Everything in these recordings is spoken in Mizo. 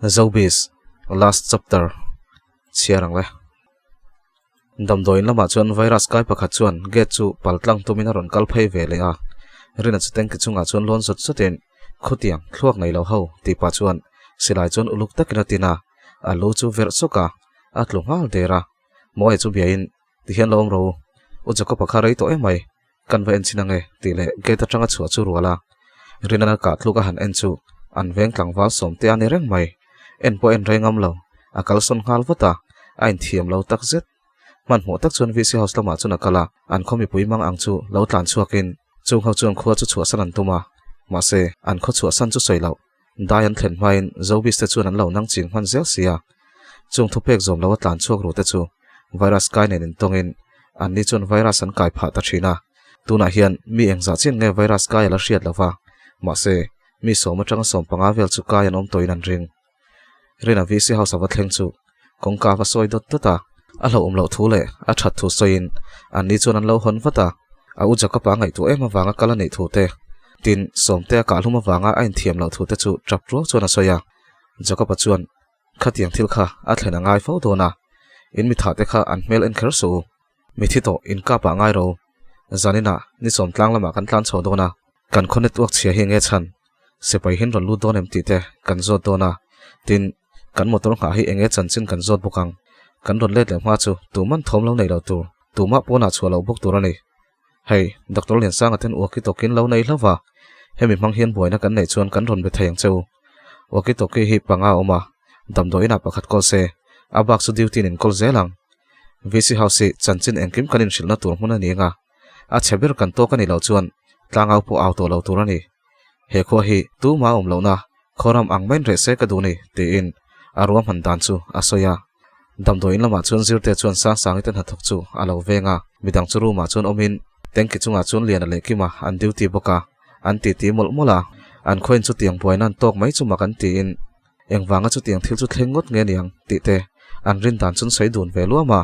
Zobis last chapter chhiar ang le. Damdawiin lamah chuan virus kai pakhat chuan gate chu pal tlang tumin a rawn kal phei ve leh a, Rina chu tanki chungah chuan lawn zawt zawtin Khutiang, thluak nei lo ho tih pah chuan silai chuan uluk takin a tin a, a lu chu verh chawk a, a tlu nghal der a. Mawi chu biain tihian lo awm ro u, U Jacob-a kha rei tawh em mai, kan va en chin ange tih leh gate atanga chhuah chu rual a, Rina kah tluk a han en chu an veng tlangval sawmte a ni reng mai. En pawh en rei ngam lo, a kalsawn nghal vat a, a inthiam lo tak zet. Hmanhmawh tak chuan VC House lamah chuan a kal a, an khaw mipui mang ang chu lo tlan chhuakin chung ho chuan khua chu chhuahsan an tum a, mahse an khaw chhuahsan chu sawi loh. Dai an thlen hmain Zobis te chuan an lo nang ching hman zel si a, chung thupek zawm lo a tlan chhuak ru te chu virus kai nen intawngin anni chuan virus an kai phah ta thin a, tunah hian mi engzah chin nge virus kai a la hriat lo va, mahse mi sawm atanga 15 vel chu kai an awm tawhin an ring. Rina VC House a va thleng chu kawngka a va sawi dawt dawt a, a hlauhawm loh thu leh a that thu sawiin anni chuan an lo hawn vat a, a u Jacob-a a ngaihtuah em avanga kal a neih thu te, tin Sawmte a kahhlum avanga a inthiam loh thu te chu tap rual chuan a sawi a. Jacob-a chuan khatiang thil kha a thlen a ngai fo dawn a, in mi thah te kha an hmel en kher suh u, mi thi tawh in kap ah ngai ro, zaninah ni sawm tlang lamah kan tlan chho dawn a, Kan khaw network chhia hi nge chhan? Sipai hian rawn lut dawn em tih te kan zawt dawn a, tin, kan motor nghah hi enge chanchin kan zawt bawk ang. Kan rawn let leh hma chu tuman thawm lo nei lo tur, tumah pawnah chhuah loh bawk tur a ni. Hei, Doctor Liansanga ten walkie-talkie lo nei hlauh va, hemi hmang hian buaina kan neih chuan kan rawn be thei ang che u. Walkie-talkie hi panga a awm a, damdawiinah pakhat kawl se, a bak chu duty in inkawl zel ang. VC House hi chanchin engkim kan inhrilhna tur hmun a ni anga, A chhe ber kan tawk a nih loh chuan tlangau pawh au tawh lo tur a ni. He khua hi tuma awm lohna khawram ang maiin reh se ka duh ni tiin a ruahman dan chu a sawi a. Damdawiin lamah chuan Zirte chuan Sangsangi te hnathawk chu a lo veng a, midang chu room ah chuan awmin tanki chungah chuan Liana leh Kima an duty bawk a, an titi mawlh mawlh a. An khawiin chutiang buaina an tawk mai chu mak an tiin Engvanga chutiang thil chu thleng ngawt nge niang tih te an rin dan chuan sawi dun ve luam a,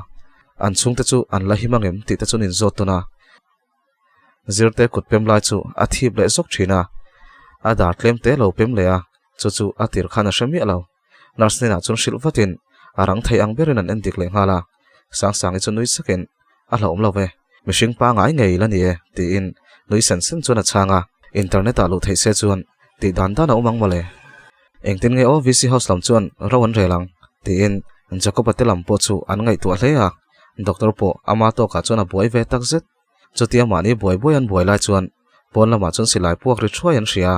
an chhungte chu an la him angem tih te chuan inzawt tawn a. Zirte kut pem lai chu a thip leh zawk thin a, a dar tlem te lo pem leh a, chu chu a tir khan a hre miah lo. Nurse hnenah chuan hrilh vatin a rang thei ang berin an endik leh nghal a, Sangsangi chu nui sakin a hlauhawm lo ve, mihring pangai ngei la ni e tiin nui sen sen chuan a chhang a, internet ah luh theih se chuan tih dan dan a awm ang mawle. Engtin nge aw VC House lam chuan ro an rel ang tiin Jacob-a te lam pawh chu an ngaihtuah hle a, doctor pawh ama tawkah chuan a buai ve tak zet. Chutia mahni buai buai an buai lai chuan pawn lamah chuan silai puak ri thuai an hria a.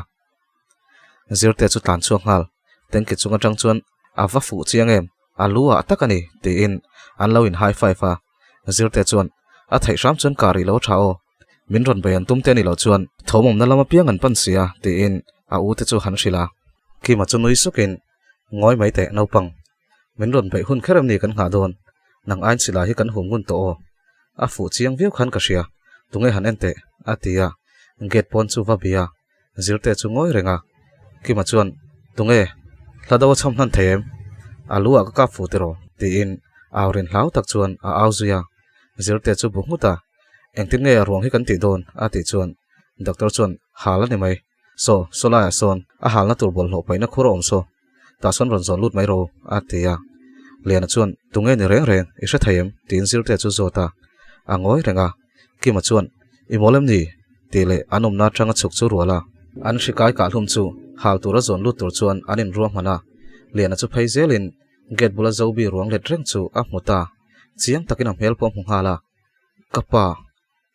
Zirte chu tlan chhuak nghal, tanki chung atang chuan a va fuh chiang em, a lu ah tak a ni tiin an lo in high five a, Zirte chuan a theih hram chuan kar rih lo tha aw, min rawn bei an tum te a ni loh chuan thawmawmna lam apiang an pan sia tiin a u te chu han hrilh a. Kima chu nui sukin, Ngawi mai teh naupang, min rawn beih hun kher em ni kan nghah dawn, nang ain silai hi kan hum ngun tawh aw, a fuh chiang viau khan ka hria, tunge han en teh a ti a, gate pawn chu va bia. Zirte chu ngawi reng a, Kima chuan, Tunge? Hla do a chham hnan thei em? A lu ah ka kap fuh tiraw? tiin au rin hlau tak chuan a au zui a. Zirte chu bu nghut a, Engtin nge a ruang hi kan tih dawn? a tih chuan Doctor chuan, Hal a ni mai. Saw, saw laiah sawn a halna tur bawlhhlawh paihna khur a awm saw. Tah sawn rawn zawn lut mai ro, a ti a. Liana chuan, Tunge ni reng reng, i hre thei em? tiin Zirte chu zawt a. A ngawi reng a. Kima chuan, I mawl em ni? tih leh an awmna atanga chhuk chu rual a. An hri kai kahhlum chu hal tura zawn lut tur chuan an inruahman a. Liana chu phei zelin gate bula Zobi ruang let reng chu a hmu ta. Chiang takin a hmel pawh a hmu nghal a. Ka pa,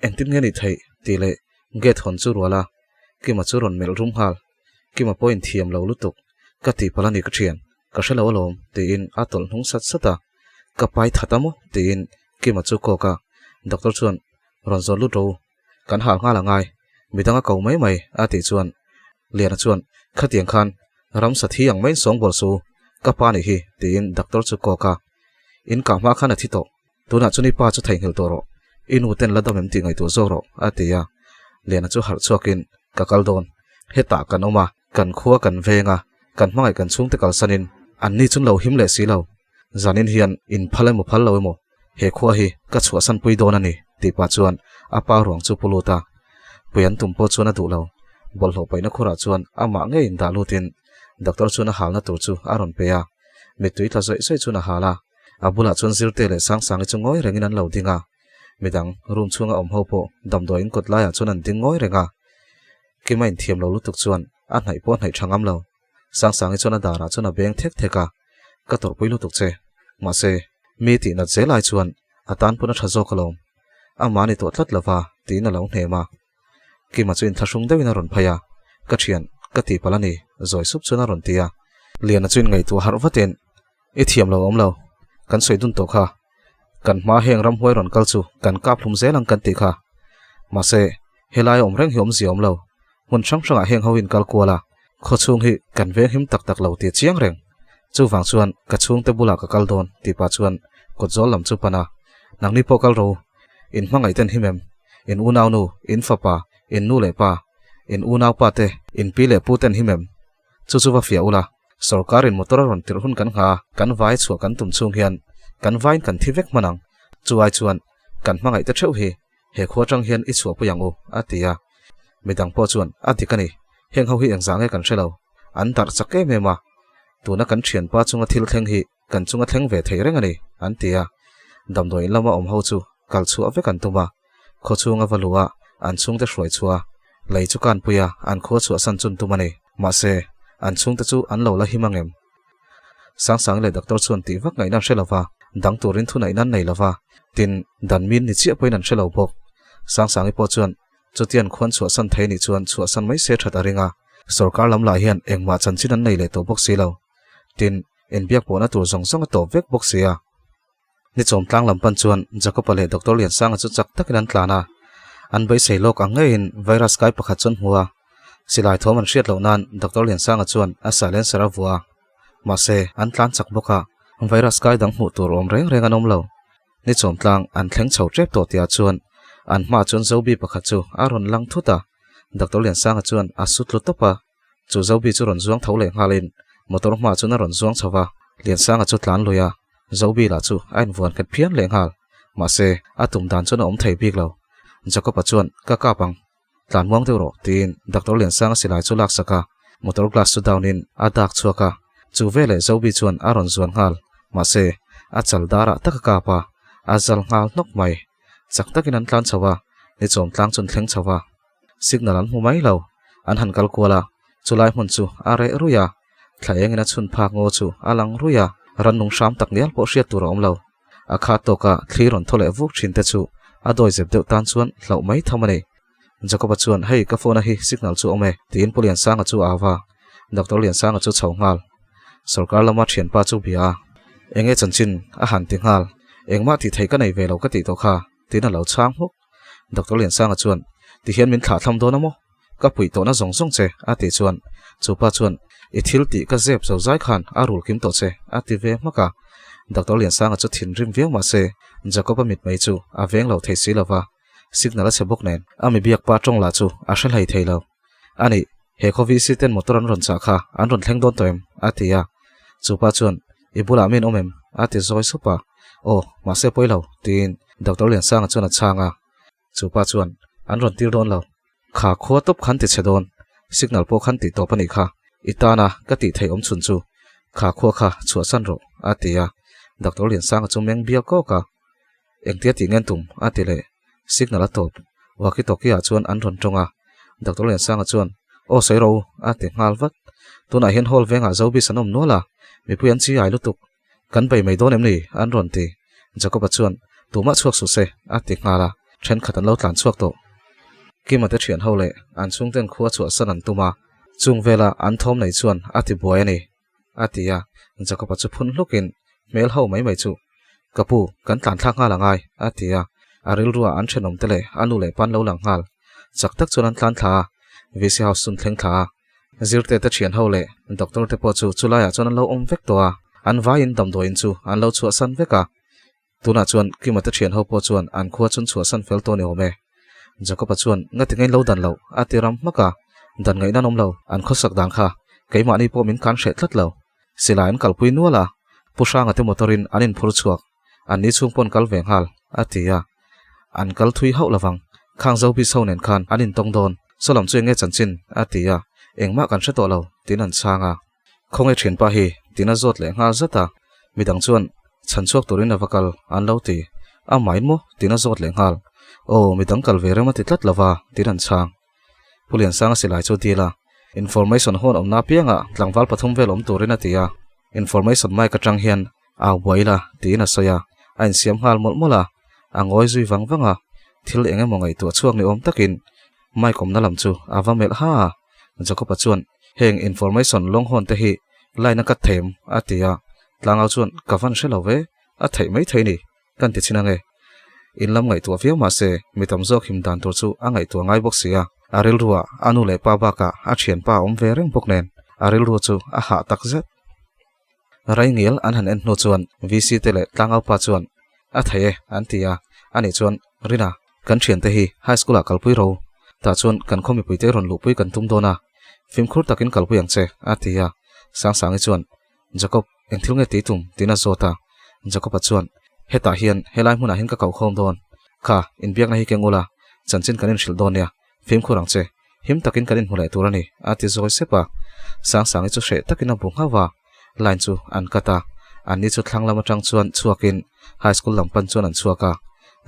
engtin nge ni theih? tih leh gate hawn chu rual a. Kima chu rawn melh rum nghal. Kima pawh inthiam lo lutuk. Ka tihpalh a ni ka thian, ka hre lo alawm, tiin a tawlh hnung sat sat a. Ka pai that a maw? tiin Kima chu kawk a. Doctor chuan, Rawn zawt lut ro, kan hal nghal a ngai, midang a ko mai mai, a tih chuan Liana chuan, Khatiang khan ramsa thi ang maiin sawngbawl su, ka pa nih hi, tiin doctor chu kawk a. In kah hma khan a thi tawh. Tunah chuan i pa chu theihnghilh tawh rawh, i nu ten la dam em tih ngaihtuah zawk rawh, a ti a. Liana chu harh chhuakin, Ka kal dawn. Hetah kan awm a, kan khua kan veng a, kan hmangaih kan chhungte kalsanin anni chun lo him leh si lo. Zanin hian in phal emaw phal lo emaw he khua hi ka chhuahsanpui dawn a ni tih pah chuan a pa ruang chu pu lut a. Pui an tum pawh chuan a duh lo. Bawlhhlawh paihna khurah chuan amah ngeiin dah lutin doctor chuan a halna tur chu a rawn pe a. Mittui tla zawih zawih chuan a hal a. A bulah chuan Zirte leh Sangsangi chu ngawi rengin an lo ding a. Midang room chhunga awm ho pawh damdawiin kawt laiah chuan an ding ngawi reng a. Kima inthiam lo lutuk chuan a hnaih pawh a hnaih tha ngam lo. Sangsangi chuan a darah chuan a beng thek thek a, Ka tawrhpui lutuk che. Mahse, mi tih nat zel ai chuan a tan pawn a tha zawk alawm. Amah ni tawh tlat lova tiin a lo hnem a. Kima chu inthlahrung deuhin a rawn phei a, Ka thian, ka tihpalh a ni, zawi sup chuan a rawn ti a. Liana chu inngaihtuah harh vatin, I thiam lo awm lo, kan sawi dun tawh kha. Kan hma heng ramhuai rawn kal chu kan kap hlum zel ang kan tih kha. Mahse, helai awm reng hi awmzia awm lo. Hmun hrang hrangah heng ho in kal kual a, khaw chhung hi kan veng him tak tak lo tih chiang reng. Chuvang chuan ka chhungte bulah ka kal dawn tih pah chuan kawt zawl lam chu pan a, Nangni pawh kal ro, in hmangaih ten him em? In unaunu, in fapa, in nu leh pa, in unaupa te, in pi leh pu ten him em? Chu chu va fiah ula, sorkarin motor a rawn tirh hun kan ngha a, kan vai chhuah kan tum chhung hian kan vain kan thi vek hman ang. Chu ai chuan kan hmangaih te theuh hi he khua atang hian i chhuahpui ang u, a ti a. Midang pawh chuan a dik a ni, heng ho hi engzah nge kan hre lo, an darh chak em em a, tuna kan thianpa chunga thil thleng hi kan chunga thleng ve thei reng a ni, an ti a. Damdawiin lama awm ho chu kal chhuah vek an tum a, khaw chhunga va luh a, an chhungte hruai chhuah a, lei chu kanpui a, an khua chhuahsan chun tum a ni. Mahse, an chhungte chu an lo la him ang em? Sangsangi leh doctor chuan tih vak ngaihna an hre lova, dang turin thunaihna an nei lova, tin, dan min ni chiah pawhin an hre lo bawk. Sangsangi pawh chuan chutian khuan chhuahsan thei nih chuan chhuahsan mai se that a ring a, sorkar lam lah hian engmah chanchin an nei leh tawh bawk si lo. Tin, inbiak pawhna tur zawng zawng a tawp vek bawk si a. Ni chawmtlang lam pan chuan Jacob-a leh Doctor Liansanga chu chak takin an tlan a, an beisei lawk ang ngeiin virus kai pakhat chu an hmu a. Silai thawm an hriat loh nan Doctor Liansanga chuan a silencer a vuah a, mahse an tlan chak bawk a, virus kai dang hmuh tur awm reng reng an awm lo. Ni chawmtlang an thleng chho tep tawh tihah chuan an hmaah chuan Zobi pakhat chu a rawn lang thut a, Doctor Liansanga chuan a su tlu tawp a. Chu Zobi chu rawn zuang tho leh nghalin motor hmaah chuan a rawn zuang chho va, Liansanga chu tlan lui a, Zobi lah chu a invuan nghet phian leh nghal. Mahse, a tum dan chuan a awm thei bik lo. Jacob-a chuan, Ka kap ang. Tlan muang deuh rawh, tiin Doctor Liansanga silai chu lak sak a, motor glass chu down in a dak chhuak a. Chu veleh Zobi chuan a rawn zuan nghal. Mahse, a chal darah tak a kap a, a zal nghal hnawk mai. Chak takin an tlan chho a, ni chawm tlang chu an thleng chho va. Signal an hmu mai lo. An han kal kual a, chulai hmun chu a reh ruih a, thla engin a chhun phak ngaw chu a lang ruih a, rannung hram tak ngial pawh hriat tur a awm lo. A khat tawka thli rawn thaw leh vuk thin te chu a dawi zep deuh tan chuan hlauh mai tham a ni. Jacob-a chuan, Hei, ka phone-a hi signal chu a awm e, tiin Pu Liansanga chu a au va. Doctor Liansanga chu chho nghal. Sorkar lama thianpa chu bia a, Enge chanchin? a han ti nghal. Engmah tih theih ka nei ve lo ka tih tawh kha, tiin a lo chhang hmuk. Doctor Liansanga chuan, Tihian min thlah thlam dawn a maw? Ka puih tawhna zawng zawng che, a tih chuan chu pa chuan, I thil tih ka zep zo zai khan a rul kim tawh che, a ti ve hmak a. Doctor Liansanga chu thinrim viau mah se, Jacob-a mitmei chu a veng lo thei si lo va, signal a chhe bawk nen a mi biak pa tawng lah chu a hre hlei thei lo. A nih, he khaw VC ten motor an rawn chah kha an rawn thleng dawn tawh em? a ti a. Chu pa chuan, I bulah min awm em? a ti zawi sup a. Aw, mahse pawi lo, tiin Doctor Liansanga chuan a chhang a. Chu pa chuan, An rawn tir dawn lo. Kha khua tawp khan ti chhe dawn. Signal pawh khan tih tawp a nih kha. I tana ka tih theih awm chhun chu kha khua kha chhuahsan rawh, a ti a. Doctor Liansanga chu meng bial kawk a. Engtia tih ngen tum? a ti leh. Signal a tawp. Walkie talkie ah chuan an rawn tawng a. Doctor Liansanga chuan, Aw sawi rawh u, a ti nghal vat. Tunah hian hall vengah Zobis an awm nual a, mipui an chi ai lutuk. Kan bei mai dawn em ni? an rawn ti. Jacob-a chuan, Tumah chhuak suh se, a ti nghal a, thenkhat an lo tlan chhuak tawh. Kima te thian ho leh an chhungten khua chhuahsan an tum a, chung vela an thawm nei chuan a ti buai a ni. A ti a, Jacob-a chu phun hlukin hmel ho mai mai chu, Ka pu, kan tlan thlak nghal angai, a ti a, a rilrua an thenawm te leh a nu leh pan lo lang nghal. Chak tak chuan an tlan thla a, VC House chun thleng thla a. Zirte te thian ho leh doctor te pawh chu chulaiah chuan an lo awm vek tawh a, an vaiin damdawiin chu an lo chhuahsan vek a. Tunah chuan Kima te thian ho pawh chuan an khua chun chhuahsan fel tawh ni awm e. Jacob-a chuan, Ngati ngein lo dan loh, a ti ram hmak a. Dan ngaihna an awm lo, an khawsak dan kha keimahni pawh min kan hreh tlat lo. Silai an kalpui nual a, Pu Hranga te motor in an inphur chhuak, an ni chhung pawn kal ve nghal, a ti a. An kal thui hauh lovang, khang Zobis ho nen khan an intawng dawn, saw lam chu eng nge chanchin? a ti a, engmah kan hre tawh lo, tiin an chhang a. Khawnge thianpa hi? tiin a zawt leh nghal zat a, midang chuan chhan chhuak turin a va kal an lo ti. A main maw? tiin a zawt leh nghal. Aw, midang kal ve rem a ti tlat lova, tiin an chhang. Pu Liansanga silai chu dil a, information hawn awmna apiangah tlangval pathum vel awm turin a ti a, information mic atang hian au buai ila tiin a sawi a, a insiam nghal mawlh mawlh a, a ngawi zui vang vang a, thil eng emaw ngaihtuah chhuak ni awm takin mic awmna lam chu a va melh ha a, Jacob-a chuan heng information lawng hawn te hi line a cut thei em? a ti a, tlangau chuan ka van hre lo ve, a theih mai thei ni. Kan ti chin ange. In lam ngaihtuah viau mah se, mi tam zawk him dan tur chu a ngaihtuah ngai bawk si a. A rilruah a nu leh pa bakah a thianpa a awm ve reng bawk nen, a rilru chu a hah tak zet. Raingial an han en hnu chuan VC te leh tlangaupa chuan a thei e an ti a, ani chuan Rina, kan thiante hi high school ah kalpui ro, tah chuan kan khaw mipuite rawn luhpui kan tum dawn a, fimkhur takin kalpui ang che a ti a. Sangsangi chuan Jacob, eng thil nge tih tum? tiin a zawt a. Jacob-a chuan, Hetah hian, helai hmunah hian ka koh khawm dawn. Kha, inbiakna hi keng ula, chanchin kan inhrilh dawn nia. Fimkhur ang che. Him takin kan inhmu leh tur a ni, a ti zawi sep a. Sangsangi chu hreh takin a bu nghauh a. Line chu an cut a. Anni chu thlang lam atang chuan chhuakin high school lam pan chuan an chhuak a.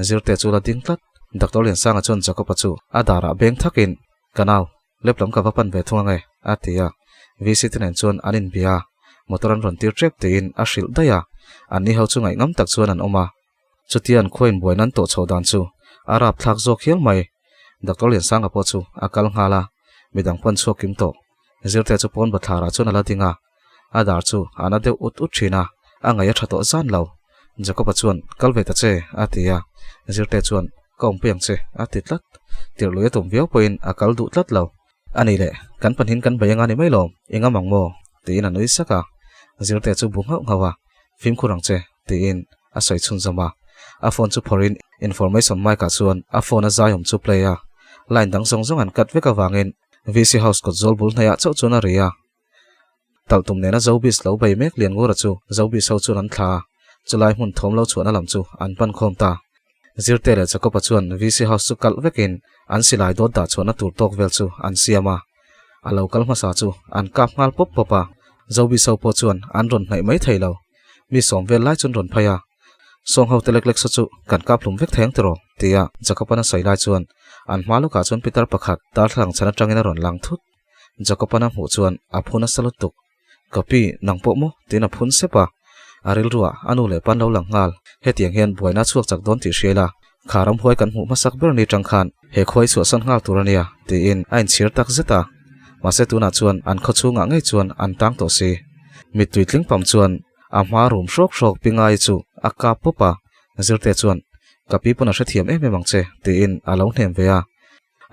Zirte chu la ding tlat. Doctor Liansanga chuan Jacob-a chu a darah beng thakin, Ka nau, Lep lam ka va pan ve thung ange, a ti a. VC te nen chuan an inbia a, motor an rawn tir tep tiin a hrilh daih a. Anni ho chu ngaihngam tak chuan an awm a. Chutia an khuain buaina an tawh chhoh dan chu a rapthlak zawk hial mai. Doctor Liansanga pawh chu a kal nghal a, midang pawn chhuak kim tawh. Zirte chu pawn bathlarah chuan a la ding a, a dar chu a na deuh ut ut thin a, a ngaih a tha tawh zan lo. Jacob-a chuan, Kal ve ta che, a ti a. Zirte chuan, Ka awmpui ang che, a ti tlat. Tirh lui a tum viau pawhin a kal duh tlat lo. A ni le, kan pahnihin kan bei anga ni mai lawm, i ngam ang maw? tiin a nui sak a. Zirte chu bu nghauh nghauh a, Fimkhur ang che, tiin a sawi chhunzawm a. A phone chu phawrhin information mic-ah chuan a phone a zaiawm chu play a. Line dang zawng zawng an cut vek avangin VC House kawt zawl bul hnaiah chauh chuan a ri a. Talhtum nena Zobis lo bei mek Lianngura chu Zobis ho chuan an thla a, chulai hmun thawm lo chhuahna lam chu an pan khawm ta. Zirte leh Jacob-a chuan VC House chu kalh vekin an silai dawt dah chhuahna tur tawk vel chu an siam a. A lo kal hmasa chu an kap nghal pawp pawp a, Zobis ho pawh chuan an rawn hnaih mai thei lo. Mi sawm vel lai chu an rawn phei a, Sawng ho te lek lek saw chu kan kap hlum vek thei ang tiraw? tia Jacob-an a sawi lai chuan an hma lawkah chuan pitar pakhat darthlalang chhan atangin a rawn lang thut. Jacob-an a hmuh chuan a phu nasa lutuk. Ka pi, nang pawh maw? tiin a phun sep a. A rilruah a nu leh pan lo lang nghal. Hetiang hian buaina a chhuak chak dawn tih hria ila, kha ramhuai kan hmuh hmasak ber ni tang khan he khua i chhuahsan nghal tur a nia, tiin a inchhir tak zet a. Mahse tunah chuan an khaw chhungah ngei chuan an tang tawh si. Mittui tling pam chuan a hma rum hrawk hrawk Pingai chu a kap pawp a. Zirte chuan, Ka pi pawn a hrethiam em em ang che, tiin a lo hnem ve a.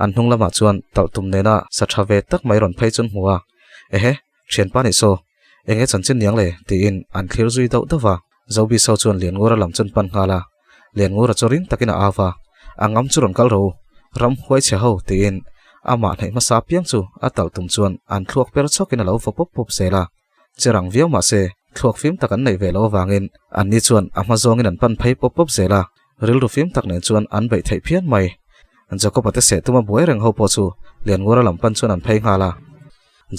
An hnung lamah chuan talh tum nena sa tha ve tak mai rawn phei chu an hmu a, Ehe, thianpa nih saw, eng nge chanchin niang le? tiin an thlir zui dauh dauh va. Zobi saw chuan Lianngura lam chu an pan nghal a, Lianngura chu ring takin a au va, A ngam chu rawn kal ro, ram huai chhe ho, tiin amah hnaih hmasa piang chu a talh tum chuan an thluak per chhawkin a lo vaw pawp pawp zel a. Che rang viau mah se, thluak fim tak an neih ve loh avangin anni chuan a hma zawngin an pan phei pawp pawp zel a, rilru fim tak nen chuan an beih theih phian mai. Jacob-a te seh tuma buai reng ho pawh chu Lianngura lam pan chuan an phei nghal a.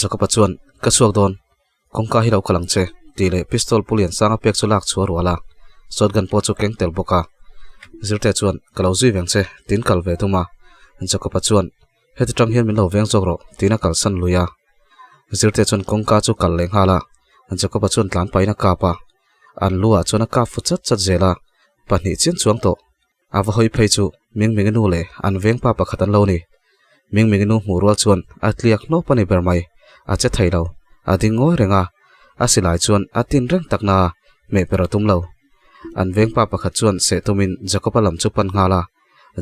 Jacob-a chuan, Ka chhuak dawn, kawngka hi lo kal ang che, tih leh pistol pu Liansanga pek chu lak chhuah rual a, shotgun pawh chu keng tel bawk a. Zirte chuan, Ka lo zui veng che, tiin kal ve tum a. Jacob-a chuan, Heti tang hian min lo veng zawk rawh, tiin a kalsan lui a. Zirte chuan kawngka chu kal leh nghal a, Jacob-a chuan tlan pahin a kap a. An lu ah chuan a kap fu chat chat zel a, pahnih chian chuang tawh. A va hawi phei chu Mingmingi nu leh an veng pa pakhat an lo ni. Mingmingi nu hmuh rual chuan a tliak hnawp a ni ber mai, a che thei lo, a ding ngawi reng a, a silai chuan a tin reng tak na a, hmeh per a tum lo. An veng pa pakhat chuan seh tumin Jacob-a lam chu pan nghal a,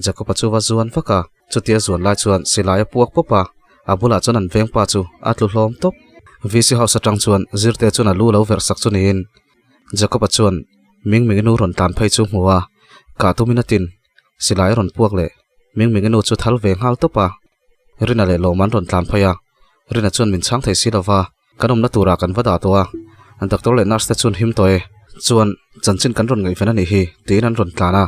Jacob-a chu va zuan vak a, chutia zuan lai chuan silai a puak pawp a, a bulah chuan an veng pa chu a tlu hlawm tawp. VC House atang chuan Zirte chuan a lu lo verh sak chu niin Jacob-a chuan Mingmingi nu rawn tlan phei chu hmu a, kah tumin a tin, silai a rawn puak leh Mingmingi nu chu thal ve nghal tawp a. Rina leh Lawm an rawn tlan phei a. Rina chuan min chhang thei si lo va, kan awmna turah kan va dah tawh a, doctor leh nurse te chuan him tawh e, chuan chanchin kan rawn ngaihven a nih hi tiin an rawn tlan a.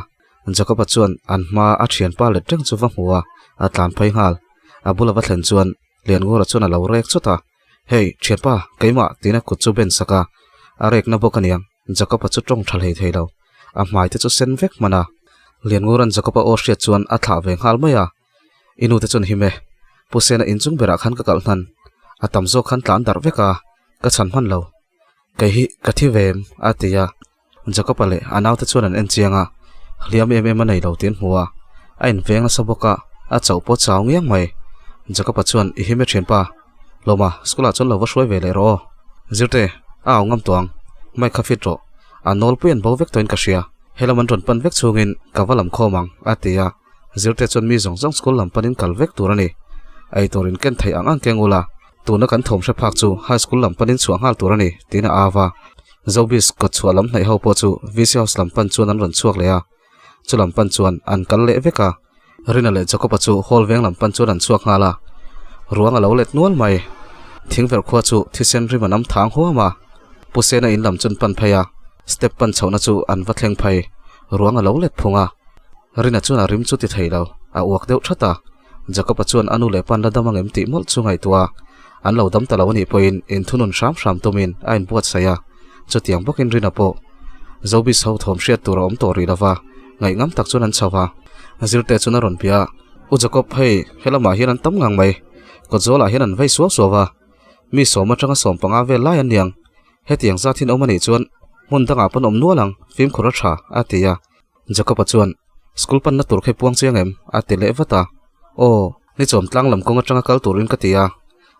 Jacob-a chuan an hma a thianpa let reng chu va hmu a, a tlan phei nghal. A bula va thlen chuan Lianngura chuan a lo rek chawt a, Hey, thianpa, keimah tiin a kut chu ben sak a, a rekna bawk aniang. Jacob-a chu tawng tha hlei thei lo, a hmai te chu sen vek hman a. Lianngura'n Jacob-a aw hriat chuan a thlah ve nghal mai a, I nu te chuan him e, Pu Sena inchung berah khan ka kalh hnan, a tam zawk khan tlan darh vek a, ka chhan hman lo. Kei hi ka thi ve em? a ti a. Jacob-a leh a naute chuan an en chiang a, hliam em em a nei lo tih an hmu a, a inveng nasa bawk a, a chauh pawh chau ngiang mai. Jacob-a chuan, I him e thianpa, Lawma, school-ah chuan lo va hruai ve leh rawh aw. Zirte, a au ngam tawh ang, mic kha fit rawh, a nawlpui an bo vek tawhin ka hria, helam an rawn pan vek chhungin ka va lam khawm ang, a ti a. Zirte chuan mi zawng zawng school lam panin kal vek tur a ni. Ei tur in ken theih ang ang keng ula, tuna kan thawm hre phak chu high school lam panin chhuah nghal tur a ni, tiin a au a. Zobis kawt chhuah lam hnaih ho pawh chu VC house lam pan chuan an rawn chhuak leh a. Chu lam pan chuan an kal leh vek a. Rina leh Jacob-a chu hall veng lam pan chuan an chhuak nghal a. Ruang a lo let nual mai. Thingverh khua chu thisen rim a nam thang huam a. Pu Sena in lam chun pan phei a, step pan chhohna chu an va thleng phei. Ruang a lo let phung a. Rina chuan a rim chu ti thei lo, a uak deuh that a. Jacob-a chuan a nu leh pan la dam angem tih mawlh chu ngaihtuah a, an lo dam ta lo anih pawhin inthunun hram hram tumin a inbuatsaih a. Chutiang bawkin Rina pawh Zobis ho thawm hriat tur a awm tawh rih lo va, ngaihngam tak chuan an chho va. Zirte chuan a rawn bia a, U Jacob, hei helamah hian an tam ngang mai, kawtzawl ah hian an vei suau suau va, mi sawm atanga 15 vel lai an niang. Hetiang zat hin awm anih chuan hmun dangah pawn awm nual ang, fimkhur a tha, a ti a. Jacob-a chuan, School panna tur khi puang chiang em? a ti leh vat a. Aw, ni chawm tlang lam kawng atanga kal turin ka ti a,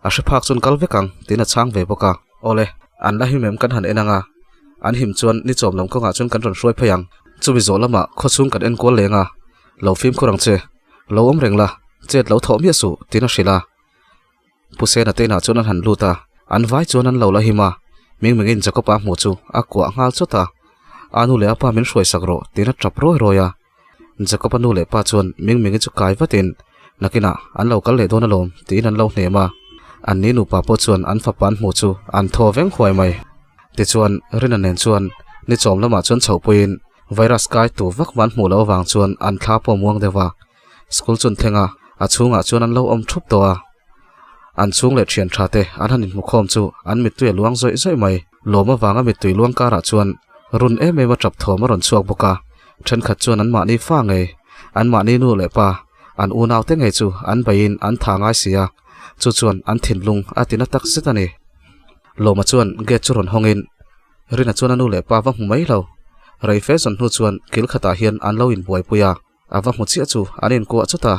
a hre phak chuan kal vek ang, tiin a chhang ve bawk a. Awle, an la him em kan han en ang a, an him chuan ni chawm lam kawngah chuan kan rawn hruai phei ang. Chumi zawh lamah khawchhung kan enkual leng a, lo fimkhur ang che, lo awm reng la, chet lo thawh miah suh, tiin a hrilh a. Pu Sena te inah chuan an han lut a, an vai chuan an lo la him a, Mingmingin Jacob-a hmuh chu a kuah nghal chawt a, A nu leh a pa min hruai sak rawh tiin a tap rawi rawi a. Jacob-a nu leh pa chuan Mingmingi chu kai vatin, Nakinah an lo kal leh dawn alawm tiin an lo hnem a. An ni nupa pawh chuan an fapa an hmuh chu an thaw veng huai mai. Tichuan, Rina nen chuan ni chawm lamah chuan chhohpuiin virus kai tu vak man hmuh loh avang chuan an thla pawh muang deuh a. School chun thleng a, a chhungah chuan an lo awm thup tawh a. An chhung leh thian tha te an han inhmu khawm chu an mittui a luang zawih zawih mai. Lawm avanga mittui luang karah chuan run em em a tap thawm a rawn chhuak bawk a. Thenkhat chuan an mahni fa ngei, an mahni nu leh pa, an unau te ngei chu an beiin an tha ngai si a, chu chuan an thinlung a tina tak zet a ni. Lawma chuan gate chu rawn hawngin Rina chuan a nu leh pa va hmu mai lo. Rei fe zawn hnu chuan kil khatah hian an lo inbuaipui a. A va hmu chiah chu an inkuah chawt a,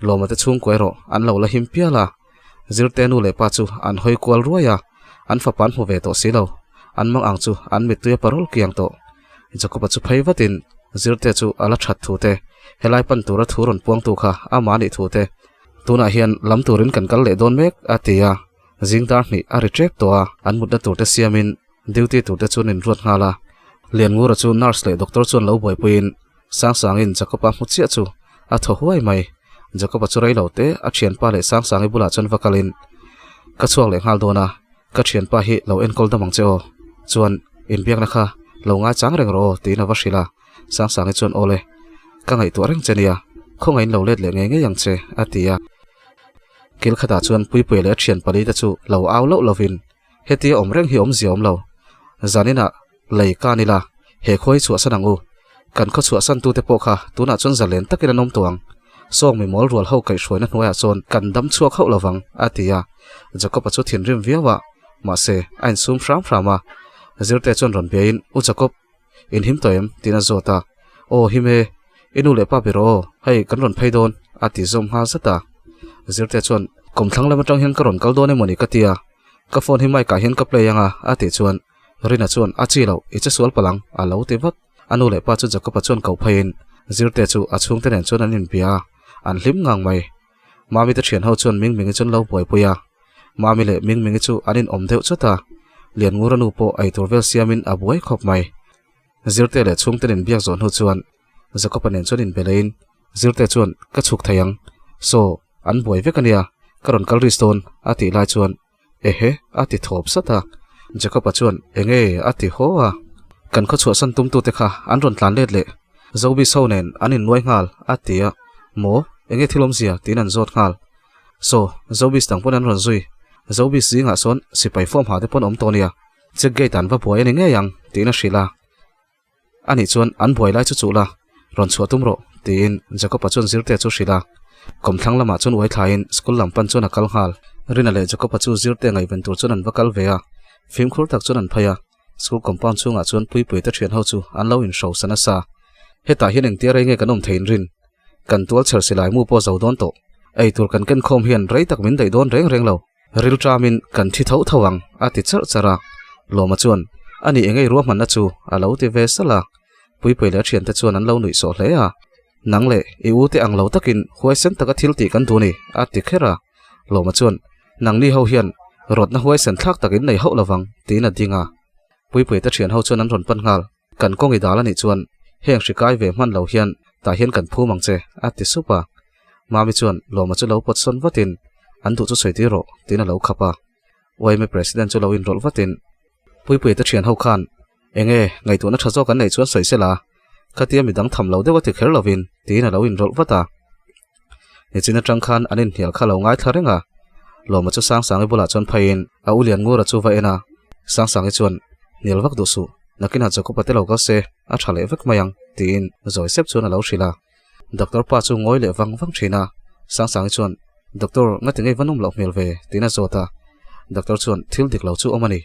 Lawma te chhungkua erawh an lo la him pial a. Zirte nu leh pa chu an hawi kual ruai a, an fapa an hmu ve tawh si lo. An mang ang chu an mittui a parul kiang tawh. Jacob-a chu phei vatin Zirte chu a la that thu te, helai pan tura thu rawn puangtu kha ama nih thu te, tunah hian lam turin kan kal leh dawn mek a ti a. Zing dar hnih a ri tep tawh a, an mutna tur te siamin duty tur te chu an inruat nghal a. Lianngura chu nurse leh doctor chuan lo buaipuiin Sangsangin Jacob-a hmu chiah chu a thaw huai mai. Jacob-a chu rei lo te a thianpa leh Sangsangi bulah chuan va kalin, Ka chhuak leh nghal dawn a, ka thianpa hi lo enkawl dam ang che aw. Chuan, inbiakna kha lo ngaichang reng rawh aw, tiin a va hrilh a. Sangsangi chuan, Awle, ka ngaihtuah reng che nia, khawngaih in lo let leh ngei ngei ang che, a ti a. Kil khatah chuan Puipuia leh a thian pali te chu lo au loh lovin, Hetia awm reng hi awmzia awm lo. Zaninah Lei ka ni la, he khua hi chhuahsan ang u. Kan khaw chhuahsan tute pawh kha tunah chuan zalen takin an awm tawh ang. Sawng mi mawl rual ho kaihhruaina hnuaiah chuan kan dam chhuak hauh lovang, a ti a. Jacob-a chu thinrim viau a, mahse, a insum hram hram a. Zirte chuan rawn biain, U Jacob, in him tawh em? tiin a zawt a. Aw, him e. I nu leh pa ber aw, hei kan rawn phei dawn, a ti zawm nghal zat a. Zirte chuan, Kawmthlang lam atang hian ka rawn kal dawn emawni ka ti a, ka phone hi mic ah hian ka play ang a, a tih chuan, Rina chuan, A chi loh, i che sual palh ang, a lo ti vat. A nu leh pa chu Jacob-a chuan ko pheiin Zirte chu a chhungte nen chuan an inbia a, an hlim ngang mai. Mami te thian ho chuan Mingmingi chuan lo buaipui a. Mami leh Mingmingi chu an inawm deuh chawt a, Lianngura nu pawh eitur vel siamin a buai khawp mai. Zirte leh chhungte nen biak zawh hnu chuan Jacob-a nen chuan inbe leiin Zirte chuan, Ka chhuk thei ang. Saw, an buai vek a nia. Ka rawn kal risk dawn a tih lai chuan Ehe a ti thawp sat a. Jacob-a chuan Enge a ti haw a. Kan khaw chhuahsan tumtute kha an rawn tlan let leh Zobis ho nen an innuai nghal a ti a. Maw? Enge thil awmzia? tiin an zawt nghal. Saw, Zobis dang pawn an rawn zui. Zobis zingah sawn sipai form ha te pawn awm tawh nia. Check gate an va buai a ni ngei ang tiin a hrilh a. Anih chuan an buai lai chu chuh la, rawn chhuah tum rawh, tiin Jacob-a chuan Zirtea chu hrilh a. Kawmthlang lamah chuan uai thlaiin school lam pan chuan a kal nghal. Rina leh Jacob-a chu Zirtea ngaihven tur chuan an va kal ve a, fimkhur tak chuan an phei a. School compound chhungah chuan Puipuite thian ho chu an lo inhrosa nasa. Hetah hian engtia rei nge kan awm theiin rin? Kan tual chher silai mu pawh zo dawn tawh. Ei tur kan ken khawm hian rei tak min daih dawn reng reng lo. Rilṭamin kan thi tho tho ang, a ti charh charh a. Lawma chuan, A nih engei ruahmanna chu? a lo ti ve salh a. Puipui leh a ṭhiante chuan an lo nuih sawh hle a. Nang leh i u te ang lo takin huaisen taka thil tih kan duh ni, a ti kher a. Lawma chuan, Nangni ho hian rawtna huaisen thlak takin nei hauh lovang, tiin a ding a. Puipui te ṭhian ho chuan an rawn pan nghal. Kan kawng i dal a nih chuan heng hri kai ve hman lo hian tah hian kan phum ang che, a ti sup a. Mami chuan Lawma chu lo pawt sawn vatin, An duh chu sawi tir rawh, tiin a lo khap a. YMA President chu lo inrawlh vatin, Puipuia te thian ho khan enge ngaihtuahna tha zawk an neih chuan sawi sela, khatia midang tham lo deuh a ti kher lovin, tiin a lo inrawlh vat a. Nichin atang khan an inhnial kha lo ngaithla reng a, Lawma chu Sangsangi bulah chuan pheiin a u Lianngura chu va en a, Sangsangi chuan, Hnial vak duh suh, nakinah Jacob-a te lo kal se, a tha leh vek mai ang, tiin zawi sep chuan a lo hrilh a. Doctor pa chu ngawi leh vang vang thin a, Sangsangi chuan, Doctor, ngati ngei va nawm loh hmel ve? tiin a zawt a. Doctor chuan, Thil dik lo chu awm a ni.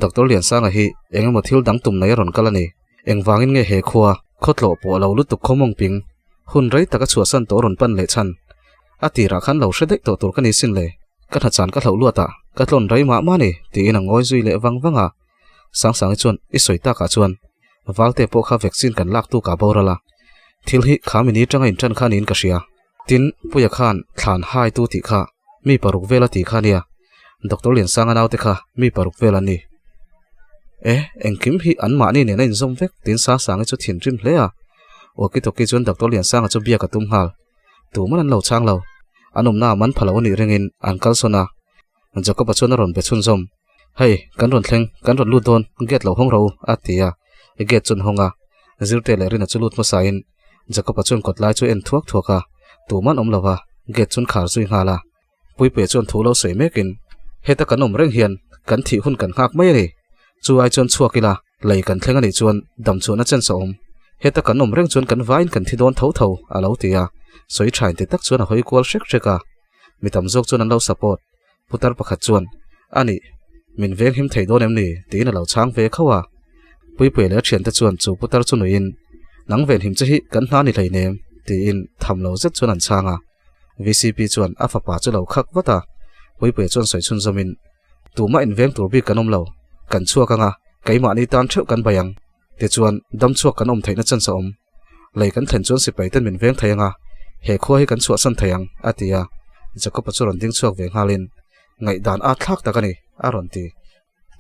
Doctor Liansanga hi eng emaw thil dang tum nei a rawn kal a ni. Engvangin nge he khua, khawtlawh pawh lo lutuk khaw mawng ping, hun rei taka chhuahsan tawh rawn pan leh chhan? A tirah khan lo hre daih tawh tur ka ni sin le, ka hnachan ka hlauh luat a, ka tlawn rei mah mah ni, tiin a ngawi zui leh vang vang a. Sangsangi chuan, I sawi takah chuan, Valte pawh kha vaccine kan lak tuk ah boral a, thil hi kha mini tanga intan kha niin ka hria. Tin, Puia khan thlan hai tu tih kha mi paruk vel a ti kha nia, Doctor Liansanga naute kha mi paruk vel an ni. E, engkim hi anmahni nen a inzawm vek tiin Sangsangi chu thinrim hle a. Walkie-talkie chuan Doctor Liansanga chu biak a tum nghal. Tuman an lo chhang lo. An awmna ah man pha lo a nih ringin an kalsawn a. Jacob-a chuan a rawn be chhunzawm. Hei, kan rawn thleng, kan rawn lut dawn, gate lo hawng ro, a ti a. Gate chu an hawng a. Zirte leh Rina chu lut hmasain Jacob-a chuan kawt lai chu a en thuak thuak a, tuman awm lo va, gate chu an khar zui nghal a. Puipuia chuan thu lo sawi mekin, Heta kan awm reng hian kan thih hun kan nghak mai a ni. Chu ai chuan chhuak ila, lei kan thleng a nih chuan dam chuan a chance a awm. Heta kan awm reng chuan kan vaiin kan thi dawn tho tho, a lo ti a. Sawi thain ti tak chuan a hawi kual hrek hrek a. Mi tam zawk chuan an lo support. Putar pakhat chuan, A nih, min veng him thei dawn em ni? tiin a lo chhang ve khauh a. Puipuia leh a thiante chuan chu putar chu nuiin, Nang ven him che hi kan hna ni hleinem, tiin tham lo zet chuan an chhang a. VCP chuan a fapa chu lo khak vat a. Puipuia chuan sawi chhunzawmin, Tumah inveng tur bik kan awm lo, kan chhuak anga keimahni tan theuh kan bai ang. Tichuan, dam chhuak kan awm theihna chance a awm. Lei kan thlen chuan sipai ten min veng thei anga, he khua hi kan chhuahsan thei ang, a ti a. Jacob-a chu rawn ding chhuak ve nghalin, Ngaihdan a thlak tak a ni, a rawn ti.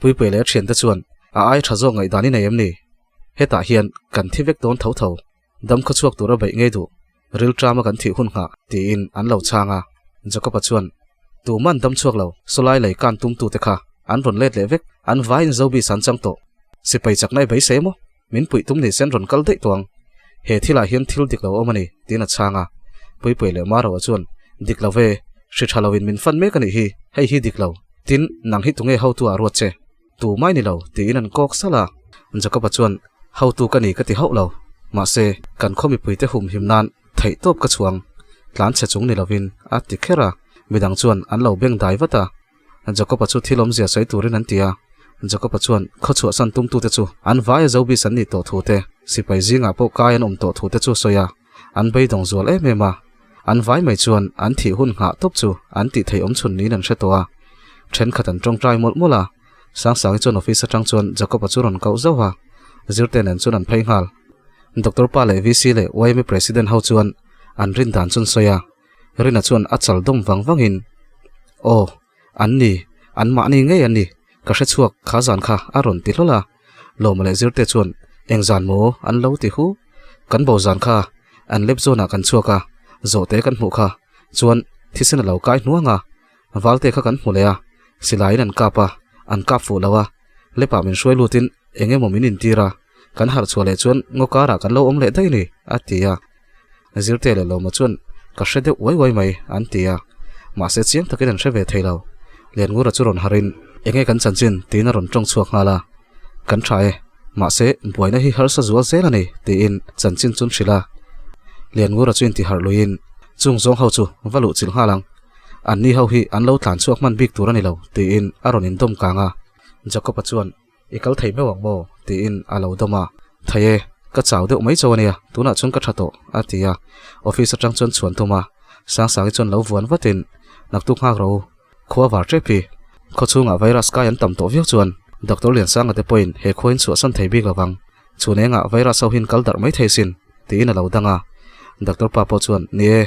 Puipuia leh a thiante chuan, A ai tha zawk ngaihdan i nei em ni? Hetah hian kan thi vek dawn tho tho. Dam khaw chhuak tura beih ngei duh, rilṭama kan thih hun nghah, tiin an lo chhang a. Jacob-a chuan, Tuman dam chhuak lo, sawlai lei kan tumtute kha an rawn let leh vek, an vaiin Zobis an chang tawh. Sipai chakna i beisei maw? Min puih tum ni sen rawn kal daih tawh ang. He thilah hian thil dik lo awm a ni, tiin a chhang a. Puipuia leh Maroa chuan, Dik lo ve, hri tha loin min fan mek a nih hi, hei hi dik lo. Tin, nang hi tunge hotu ah ruat che? Tu mai ni lo, tiin an kawk salh a. Jacob-a chuan, Hotu ka ni ka ti hauh lo. Mahse, kan khaw mipuite humhim nan theihtawp ka chhuang, tlan chhe chung ni lovin, a ti kher a. Midang chuan an lo beng dai vat a. Jacob-a chu thil awmzia sawi turin an ti a. Jacob-a chuan khaw chhuahsan tumtute chu an vaia Zobis an nih tawh thu te, sipai zingah pawh kai an awm tawh thu te chu a sawi a. An beidawng zual em em a. An vai mai chuan an thih hun nghah tawp chu an tih theih awm chhun niin an hre tawh a. Thenkhat an tawngtai mawlh mawlh a. Sangsangi chuan office atang chuan Jacob-a chu rawn koh zauh a. Zirte nen chuan an phei nghal. Doctor pa leh VC leh YMA President ho chuan an rin dan chu an sawi a. Rina chuan a chal dawm vang vangin, Aw, an ni, an mahni ngei an ni, ka hre chhuak kha zan kha a rawn ti hlawl a. Lawma leh Zirte chuan, Eng zan maw? an lo ti hu. Kan bo zan kha, an lep zawnah kan chhuak a, zawhte kan hmuh kha, chuan thisen a lo kai hnuang a. Valte kha kan hmu leh a, silaiin an kap a, an kap fuh lo a, lepah min hruai lutin eng emaw min intir a, kan harh chhuah leh chuan ngaw karah kan lo awm leh daih a ni, a ti a. Zirte leh Lawma chuan ka hre deuh uai uai mai, an ti a. Mahse chiang takin an hre ve thei lo. Lianngura chu rawn harhin, Enge kan chanchin? tiin a rawn tawng chhuak nghal a. Kan tha e, mahse buaina hi harsa zual zel a ni, tiin chanchin chu an hrilh a. Lianngura chu intiharh luiin, Chung zawng ho chu va luh chilh nghal ang. Anni ho hi an lo tlan chhuak hman bik tur a ni lo, tiin a rawn indawm kang a. Jacob-a chuan, I kal thei meuh ang maw? tiin a lo dawm a. Thei e, ka chau deuh mai chauh a nia, tunah chuan ka tha tawh, a ti a. Office atang chuan chhuan tum a, Sangsangi chuan lo vuan vatin, Naktuk nghak rawh u, khua var tep hi. Khaw chhungah virus kai an tam tawh viau chuan Doctor Liansanga te pawhin he khua in chhuahsan thei bik lovang. Chhun engah virus ho hian kal darh mai thei sin, tiin a lo dang a. Doctor pa pawh chuan, Ni e,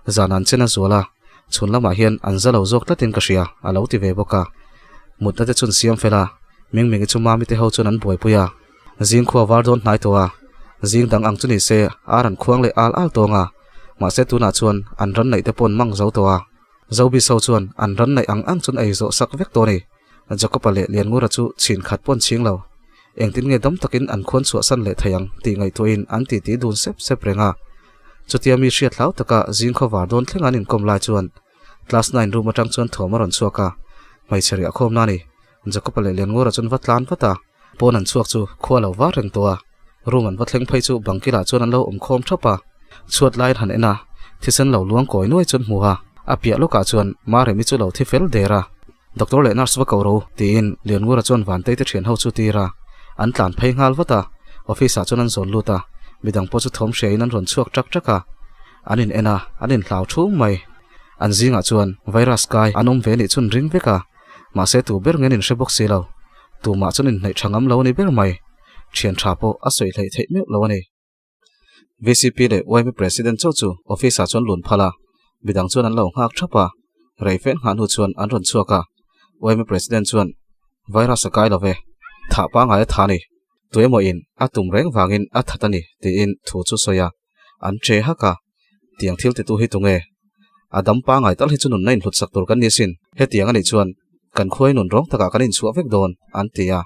zan an chen a zual a, chhun lamah hian an za lo zawk tlatin ka hria, a lo ti ve bawk a. Mutna te chun siam fel a, Mingmingi chu Mami te ho chuan an buaipui a. Zing khua var dawn hnai tawh a, zing dang ang chu ni se ar an khuang leh al al tawng a, mahse tunah chuan an ran neih te pawh an mang zo tawh a. Zobis ho chuan an ran neih ang ang chuan ei zawh sak vek tawh a ni. Jacob-a leh Lianngura chu chhin khat pawh an chhing lo. Engtin nge dam takin an khuan chhuahsan leh thei ang tih ngaihtuahin an titi dun sep sep reng a. Chutia mi hriat hlau taka zing khawvar dawn thleng an inkawm lai chuan Class nine room atang chuan thuam a rawn chhuak a, hmeichhe riah khawmna a ni. Jacob-a leh Lianngura chuan va tlan vat a, pawn an chhuak chu khua lo var reng tawh a. Room an va thleng phei chu bang kilah chuan an lo awm khawm thap a, chhuat laiin han en a, thisen lo luang kawi nuai chuan hmu a, a piah lawkah chuan Maremi chu lo thi fel der a. Doctor leh nurse va ko ro tiin Lianngura chuan Vantei te thian ho chu tir a, an tlan phei nghal vat a, office ah chuan an zawn lut a, midang pawh chu thawm hria in an rawn chhuak ṭak ṭak a, an in en a, an in hlau thum mai. An zingah chuan virus kai an awm ve nih chu an ring vek a, mahse tu ber nge an in hre bawk si lo, tumah chuan inhnaih tha ngam lo a ni ber mai, thian tha pawh a sawi hleih theih meuh lo a ni. VCP leh YMA President chauh chu office ah chuan lun phal a, midang chuan an lo nghak thap a, rei fen nghah hnu chuan an rawn chhuak a, YMA President chuan, Virus a kai lo ve, thah pangngai a tha a ni, tuemaw in a tum reng vangin a that a ni tiin thu chu sawi a, an che hak a, tiang thil titu hi tunge? A dam pangngai tal hi chu nunna inhlut sak tur kan ni asin, hetiang a nih chuan kan khuai nun rawng takah kan inchhuah vek dawn an ti a.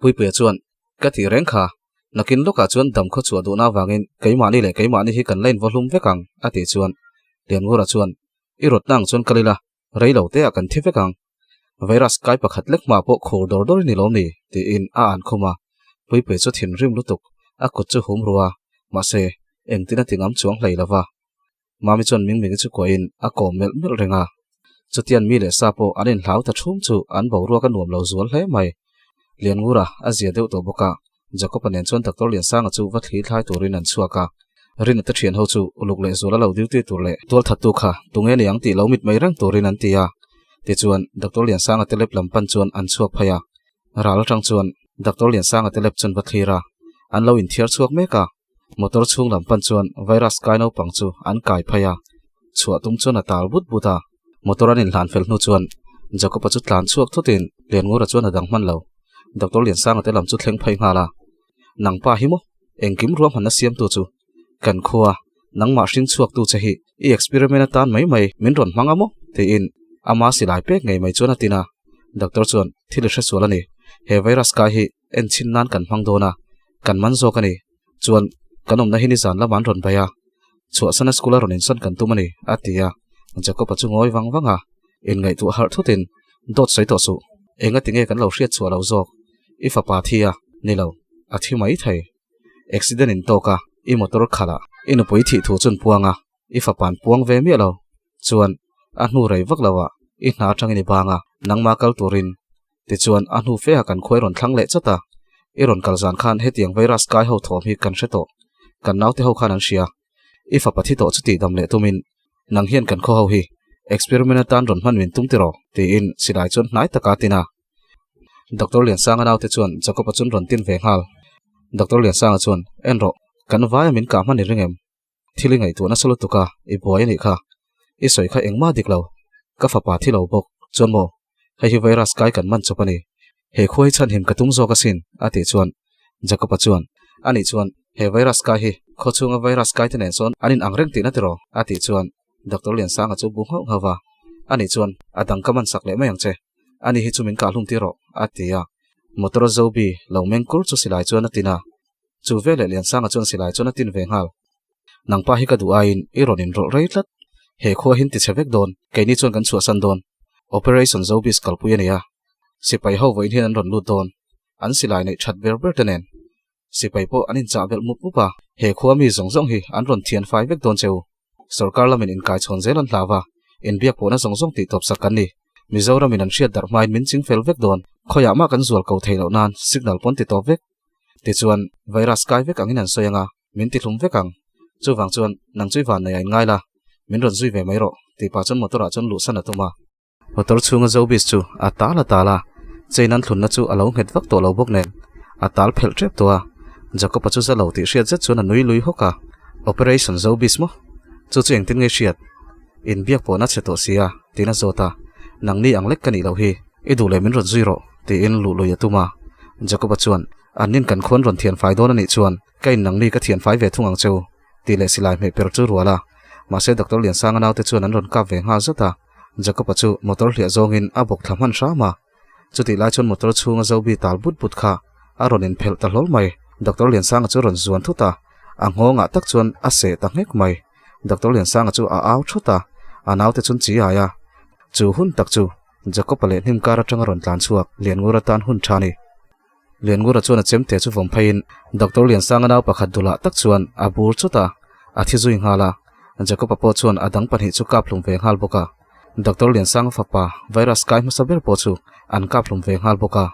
Puipuia chuan, Ka tih reng kha, nakin lawkah chuan dam khaw chhuah duhna avangin keimahni leh keimahni hi kan la invaw hlum vek ang, a tih chuan Lianngura chuan, I rawtna ang chuan kal ila, rei lo teah kan thi vek ang. Virus kai pakhat lek hma pawh khur dawr dawr i ni lawm ni? tiin a an khum a, Puipuia chu thinrim lutuk, a kut chu hum ru a, mahse, engtin a ti ngam chuang hlei lo va. Mami chuan Mingmingi chu kuahin a kawm melh melh reng a. Chutian mi leh sa pawh an inhlau ta thum chu an boruak a nuam lo zual hle mai. Lianngura a zia deuh tawh bawk a, Jacob-a nen chuan Doctor Liansanga chu va thli thlai turin an chhuak a. Rina te thian ho chu uluk leh zuala lo duty tur leh tualthattu kha tunge ni ang tih lo mit mai reng turin an ti a. Tichuan Doctor Liansanga te lep lam pan chuan an chhuak phei a. Ral atang chuan Doctor Liansanga te lep chuan va thlir a, an lo inthiar chhuak mek a. Motor chhung lam pan chuan virus kai naupang chu an kai phei a, chhuah tum chuan a tal but but a. Motor an inhlan fel hnu chuan Jacob-a chu tlan chhuak thutin Lianngura chuan a dang hman lo. Doctor Liansanga te lam chu thleng phei nghal a, Nang pa hi maw? Engkim ruahmanna siamtu chu kan khua, nangmah hring chhuaktu che hi i experiment atan mai mai min rawn hmang a maw? tiin ama silai pek ngei mai chuan a tin a. Doctor chuan thil i hresual a ni, he virus kai hi enchhin nan kan hmang dawn a, kan man zawk a ni. Chuan, kan awmna hi nizan lamah an rawn bai a, chhuahsana school a rawn insawn kan tum a ni, a ti a. Jacob-a chu ngawi vang vang a, inngaihtuah harh thutin, Dawt sawi tawh suh, enga tinge kan lo hriat chhuah lo zawk? I fapa thi a, ni lo, a thi mai thei. Accident in tawk a, i motor khalh a, i nupui thih thu chun puang a, i fapa'n puang ve miah lo. Chuan, a hnu rei vak lo ah i hna atangin i bang a, nangmah kal turin. Tichuan, a hnu fe ah kan khuai rawn thlang leh chat a. I rawn kal zan khan hetiang virus kai ho thawm hi kan hre tawh. Kan naute ho khan an hria. I fapa thi tawh chu tih dam leh tumin, nang hian kan khaw ho hi experiment atan rawn hman min tum tiraw? tiin silai chuan hnai taka a tin a. Doctor Liansanga naute chuan Jacob-a chun rawn tin ve nghal. Doctor Liansanga chuan, En rawh, kan vaia min kah hman i ring em? Thil i ngaihtuah nasa lutuk a, i buai a nih kha. I sawi kha engmah dik lo. Ka fapa thi lo bawk. Chuan maw, hei hi virus kai kan man chawp a ni. He khua hi chhanhim ka tum zawk asin, a tih chuan Jacob-a chuan, A nih chuan, he virus kai hi khaw chhunga virus kai te nen sawn an inang reng tihna tiraw? a tih chuan Doctor Liansanga chu bu nghauh nghauh va. Ani chuan, A dang ka man sak leh mai ang che. Ani hi chu min kah hlum tir rawh, a ti a. Motor a Zobi lo meng kur chu silai chuan a tin a. Chu veleh Liansanga chuan silai chuan a tin ve nghal. Nangpa hi ka duh aiin i rawn inrawlh rei tlat. He khua hin tichhe vek dawn, keini chuan kan chhuahsan dawn. Operation Zobis kalpui a ni a. Sipai ho vawiin hian an rawn lut dawn. An silai neih that ber ber te nen. Sipai pawh an inchah belh mup mup a, he khua mi zawng zawng hi an rawn thian fai vek dawn che u. Sorkar lamin inkaichhawn zel an hlau a, inbiak pawhna zawng zawng tih tawp sak kan ni. Mizoramin an hriat darh hmain min ching fel vek dawn. Khawiah mah kan zual ko theih loh nan signal pawn ti tawp vek. Tichuan, virus kai vek angin an sawi anga, min ti hlum vek ang. Chuvang chuan, nang chu i van nei a inngai la, min rawn zui ve mai rawh, tih pah chuan motor ah chuan luhsan a tum a. Motor chhunga Zobis chu a tal a tal a, chain an thlunna chu a lo nghet vak tawh lo bawk nen, a tal phelh tep tawh a. Jacob-a chu za lo tih hriat zet chuan a nui lui hawk a, Operation Zobis maw? Chu chu engtin nge hriat? Inbiak pawhna chhe tawh si a, tiin a zawt a, Nangni ang lek ka nih loh hi, i duh leh min rawn zui rawh, tiin luh lui a tum a. Jacob-a chuan, Annin kan khuan rawn thian fai dawn a nih chuan, ka in nangni ka thian fai ve thung ang che u, tih leh silai hmeh per chu rual a. Mahse Doctor Liansanga naute chuan an rawn kap ve nghal zat a. Jacob-a chu motor hliah zawngin a bawk thla hman hram a. Chutih lai chuan motor chhunga Zobi tal but but kha a rawn inphelh ta hlawl mai. Doctor Liansanga chu rawn zuan thut a, a nghawngah tak chuan a seh ta nghek mai. Doctor Liansanga chu a au thut a, a naute chuan chi ai a. Chu hun tak chu Jacob-a leh hnim kar atanga rawn tlan chhuak Lianngura tan hun tha a ni. Lianngura chuan a chemte chu vawm pheiin Doctor Liansanga nau pakhat dulah tak chuan a bur chawt a, a thi zui nghal a. Jacob-a pawh chuan a dang pahnih chu kap hlum ve nghal bawk a. Doctor Liansanga fapa virus kai hmasa ber pawh chu an kap hlum ve nghal bawk a.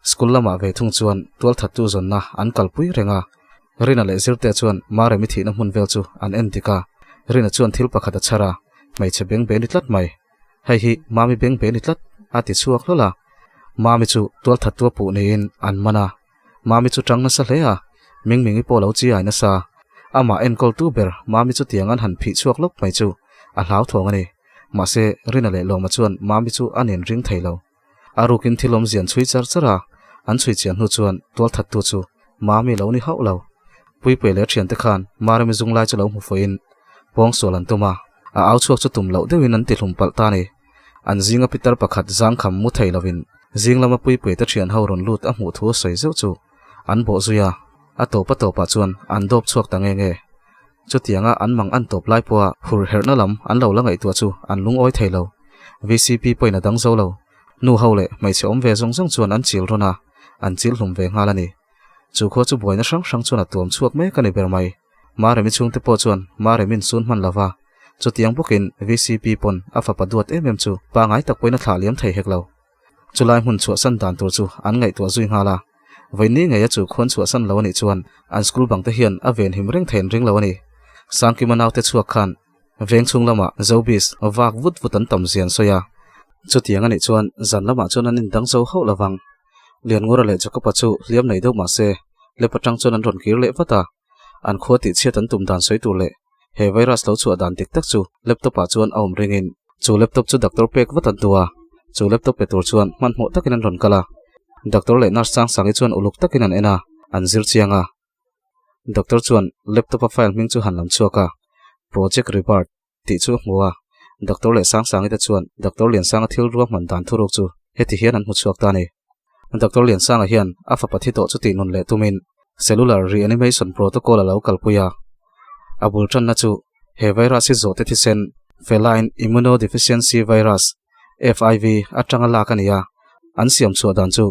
School lamah ve thung chuan tualthattu zawnna an kalpui reng a. Rina leh Zirte chuan Maremi thihna hmun vel chu an en dik a. Rina chuan thil pakhat a chhar a, hmeichhe beng be ni tlat mai. Hei hi Mami beng be ni tlat, a ti chhuak hlawl a. Mami chu tualthattu a puh niin an man a. Mami chu tang nasa hle a, Mingmingi pawh lo chiai nasa. Amah enkawltu ber Mami chu tiang an han phih chhuak lawk mai chu a hlauthawng a ni. Mahse, Rina leh Lawma chuan Mami chu a nen ring thei lo. A rukin thil awmzia an chhui char char a, an chhui chian hnu chuan tualthattu chu Mami lo ni hauh lo. Puipuia leh a thiante khan Maremi zung lai chu lo hmu fuihin pawngsual an tum a, a au chhuak chu tum loh deuhin an tihlum palh ta a ni. An zinga pitar pakhat zangkham mu thei lovin zing lama Puipuia te thian ho rawn lut a hmuh thu a sawi zeuh chu an bawh zui a, a tawp a tawpah chuan an dawp chhuak ta nge nge. Chutianga an mang an tawp lai pawha hur herhna lam an lo la ngaihtuah chu an lungawi thei lo. VCP pawhin a dang zo lo. Nu ho leh hmeichhe awm ve zawng zawng chuan an chil rawn a, an chil hlum ve nghal a ni. Chu khua chu buaina hrang hrang chuan a tuam chhuak mek a ni ber mai. Maremi chhungte pawh chuan Maremin sun hman lova, chutiang bawkin VCP pawn a fapa duat em em chu pangai tak pawhin a thlah liam thei hek lo. Chulai hmun chhuahsan dan tur chu an ngaihtuah zui nghal a, vawiin ngeia chu khuan chhuahsan lo a nih chuan an school bang te hian a venhim reng thei an ring lo a ni. Sangkima naute chhuak khan veng chhung lamah Zobis vak vut vut an tam zia an sawi a, chutiang a nih chuan zan lamah chuan an indang zo hauh lo vang. Lianngura leh Jacob-a chu hliam nei deuh mah se, lep atang chuan an rawn kir leh vat a, an khua tihchhiat an tum dan sawi tur leh he virus lo chhuah dan dik tak chu laptop ah chuan a awm ringin chu laptop chu doctor pek vat an duh a, chu laptop pe tur chuan hmanhmawh takin an rawn kal a, doctor leh nurse chang sangi chuan uluk takin an en a, an zir chiang a. Doctor chuan laptop a file hming chu han lam chhuak a, Project Rebirth tih chu a hmu a, doctor leh Sangsangi te chuan doctor Liansanga thil ruahman dan thuruk chu heti hian an hmu chhuak ta a ni. Doctor Liansanga hian a fapa thi tawh chu tih nun leh tumin Cellular Reanimation Protocol a lo kalpui a. A bul tanna chu he virus hi zawhte thisen Feline Immunodeficiency Virus, FIV, atanga lak a ni a, an siam chhuah dan chu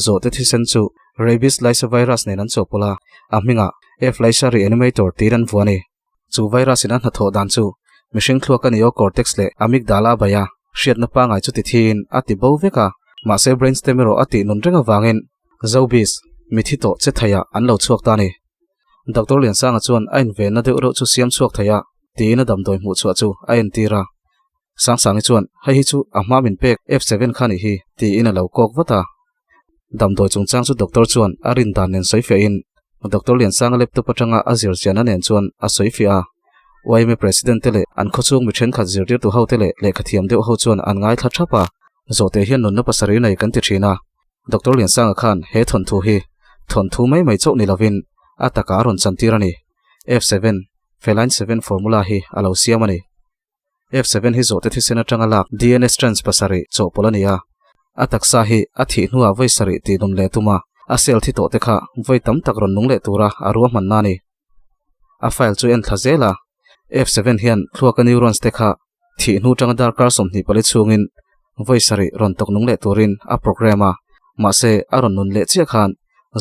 zawhte thisen chu Rabies Lysovirus nen an chawhpawlh a, a hmingah F-Lysa Reanimator tiin an vuah a ni. Chu virus in a hnathawh dan chu mihring thluak a neocortex leh amygdala a baih a, hriatna pangai chu ti thiin a ti bo vek a, mahse brainstem erawh a tih nun reng avangin Zobis, mithi tawh che theiah an lo chhuak ta a ni. Doctor Liansanga chuan a invenna deuh reuh chu siam chhuak thei a, tiin a damdawi hmuh chhuah chu a entir a. Sangsangi chuan, Hei hi chu a hma min pek F7 kha nih hi, tiin a lo kawk vat a. Damdawi chungchang chu doctor chuan a rin dan nen sawi fiahin Doctor Liansanga laptop atanga a zir chianna nen chuan a sawi fiah a. YMA President te leh an khawchhung mi thenkhat zirtirtu ho te leh lehkhathiam deuh ho chuan an ngaithla thap a. Zawhte hian nunna pasarih nei kan ti thin a. Doctor Liansanga khan he thawnthu hi thawnthu mai mai chauh ni lovin a takah a rawn chantir a ni. F7, Feline 7 formula hi a lo siam a ni. F7 hi zawhte thisen atanga lak DNA strands pasarih chawhpawlh a ni a. A taksa hi a thih hnuah vawi sarih tih nun leh tum a, a cell thi tawh te kha vawi tam tak rawn nung leh tura a ruahmanna a ni. A file chu en thla zel a, F7 hian thluaka neurons te kha thih hnu tanga darkar 24 chhungin vawi sarih rawn tawk nung leh turin a program a, mahse a rawn nun leh chiah khan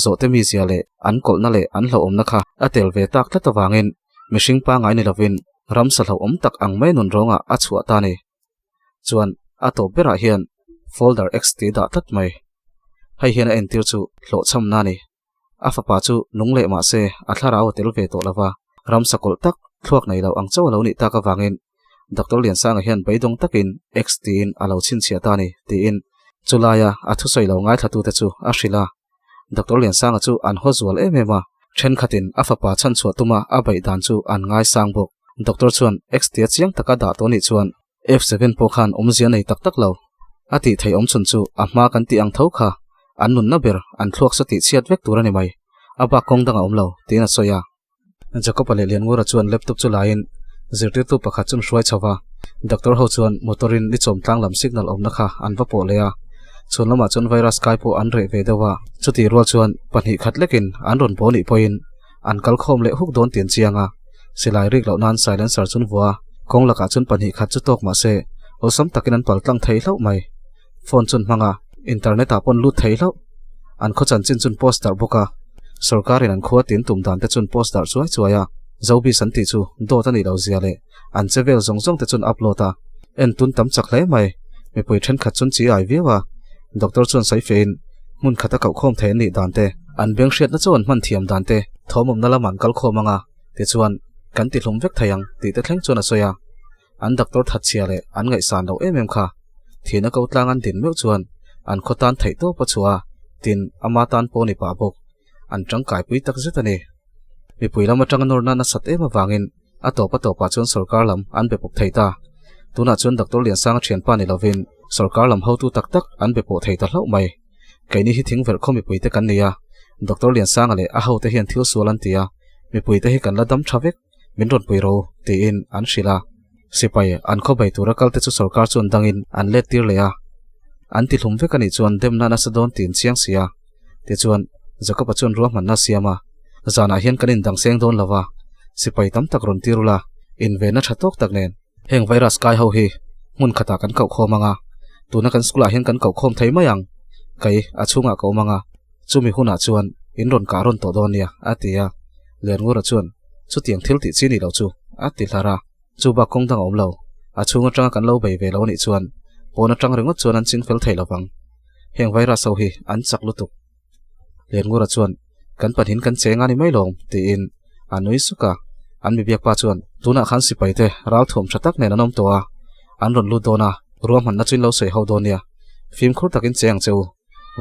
zawhte mizia leh an kawlhna leh an hlauhawmna kha a tel ve tak tlat avangin mihring pangngai ni lovin ramsa hlauhawm tak ang mai nun rawngah a chhuah ta a ni. Chuan a tawp berah hian folder X tih dah tlat mai. Hei hian a entir chu hlawhchhamna a ni. A fapa chu nung leh mah se a thlarau a tel ve tawh lo va, ramsa kawlh tak thluak nei lo ang chauh a lo nih tak avangin Doctor Liansanga hian beidawng takin X tiin a lo chhinchhiah ta a ni tiin chulaia a thusawi lo ngaithlatute chu a hrilh a. Doctor Liansanga chu an haw zual em em a, thenkhatin a fapa chhanchhuah tuma a beih dan chu an ngaisang bawk. Doctor chuan X tia chiang taka dah tawh nih chuan F7 pawh khan awmzia nei tak tak lo. A tih theih awm chhun chu a hma kan tih ang tho kha an nunna ber an thluak sa tih chhiat vek tur a ni mai. A bak kawng dang a awm lo, tiin a sawi a. Jacob-a leh Lianngura chuan laptop chu laiin zirtirtu pakhat chu an hruai chho va. Doctor ho chuan motor-in ni chawm tlang lam signal awmna kha an va pawh leh a. Chhun lamah chuan virus kai pawh an reh ve deuh a. Chutih rual chuan pahnih khat lekin an rawn paw nih pawhin An kal khawm leh huk dawn tian chiang a, silai rik loh nan silencer chun vua kawng lakah chun pahnih khat chu tawk mah se awlsam takin an pal tlang thei hlauh mai. Phone chun hmang a, internet ah pawn lut thei hlauh. An khaw chanchin chun post darh bawk a, sorkarin an khua tin tum dan te chun post darh chuai chuai a, Zobis an tih chu dawt a nih loh zia leh an che vel zawng zawng te chun upload a, en tun tam chak hle mai. Mipui thenkhat chun chi ai viau a, doctor chuan sawi fein hmun khat a koh khawm thei an nih dan te, An beng hriatna chu an hman thiam dan te thawmawmna lam an kal khawm ang a, tichuan kan ti hlum vek thei ang tih te thleng chuan a sawi a. An doctor thatchhia leh an ngaihsan loh em em kha thihna ko tlang an din meuh chuan an khaw tan theih tawp a chhuah a, tin ama tan pawh ni pah bawk. An tangkaipui tak zet a ni. Mipui lam atanga nawrna nasat em avangin A tawp a tawpah chuan sorkar lam an be pawp thei ta. Tunah chuan Doctor Liansanga thianpa ni lovin sorkar lam hotu tak tak an be pawh thei ta hlauh mai. Keini hi thingverh khaw mipuite kan ni a, Doctor Liansanga leh a hote hian thil sual an ti a, mipuite hi kan la dam tha vek, min rawn pui ro, tiin an hrilh a. Sipai an khaw bei tura kalte chu sorkar chuan dangin an let tir leh a. An ti hlum vek a nih chuan demna nasa dawn tiin chiang si a. Tichuan, Jakob-a chuan ruahmanna a siam a, Zanah hian kan indang seng dawn lo va, sipai tam tak rawn tir ula, invenna tha tawk tak nen heng virus kai ho hi hmun khatah kan koh khawm ang a, tuna kan school-ah hian kan koh khawm thei mai ang, kei a chhungah ka awm ang a, chumi hunah chuan in rawn kah rawn tawh dawn nia, a ti a. Lianngura chuan, Chutiang thil tih chi ni lo chu, a ti hlar a. Chu bak kawng dang a awm lo. A chhung atanga kan lo bei ve lo anih chuan pawn atang ringawt chuan an ching fel thei lo vang. Heng virus ho hi an chak lutuk. Lianngura chuan, Kan pahnihin kan cheng a ni mai lawm, tiin a nui suk a. An mi biakpa chuan, Tunah khan sipai te ral thuam tha tak nen an awm tawh a, an rawn lut dawn a, ruahmanna chu in lo sawi ho dawn nia. Fimkhur takin cheng ang che u.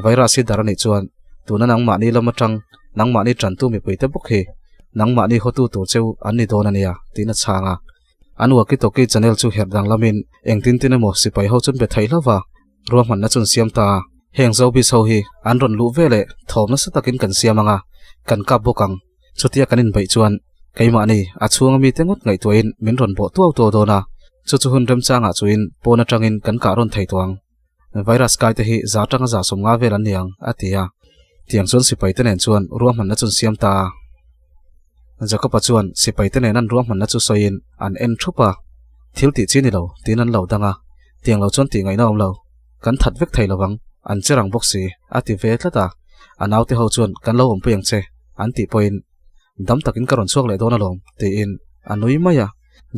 Virus hi dar anih chuan tuna nangmahni lam atang nangmahni tantu mipuite bawk hi nangmahni hotu tur cheu an ni dawn ania tiin a chhang a. An walkie-talkie channel chu herh danglamin engtin tin emaw sipai ho chun be thei hlauh va, ruahmanna chun siam ta a. Heng Zobis ho hi an rawn luh veleh thawm nasa takin kan siam ang a, kan kap bawk ang. Chutia kan inbeih chuan keimahni a chhunga mite ngawt ngaihtuahin min rawn bawh tuau tuau dawn a, chu chu hun remchangah chuin pawn atangin kan kah rawn thei tawh ang. Virus kai te hi za atanga za 50 vel an ni ang, a ti a. Tiang chuan sipaite nen chuan ruahmanna chu an siam ta a. Jakob-a chuan sipaite nen an ruahmanna chu sawiin an en thup a. Thil tih chi ni lo, tiin an lo dang a. Tiang lo chuan tih ngaihna awm lo. Kan that vek thei lovang, an che rang bawk si, a ti ve tlat a. A naute ho chuan kan lo awmpui ang che, an tih pawhin dam takin ka rawn chhuak leh dawn alawm, tiin a nui mai a.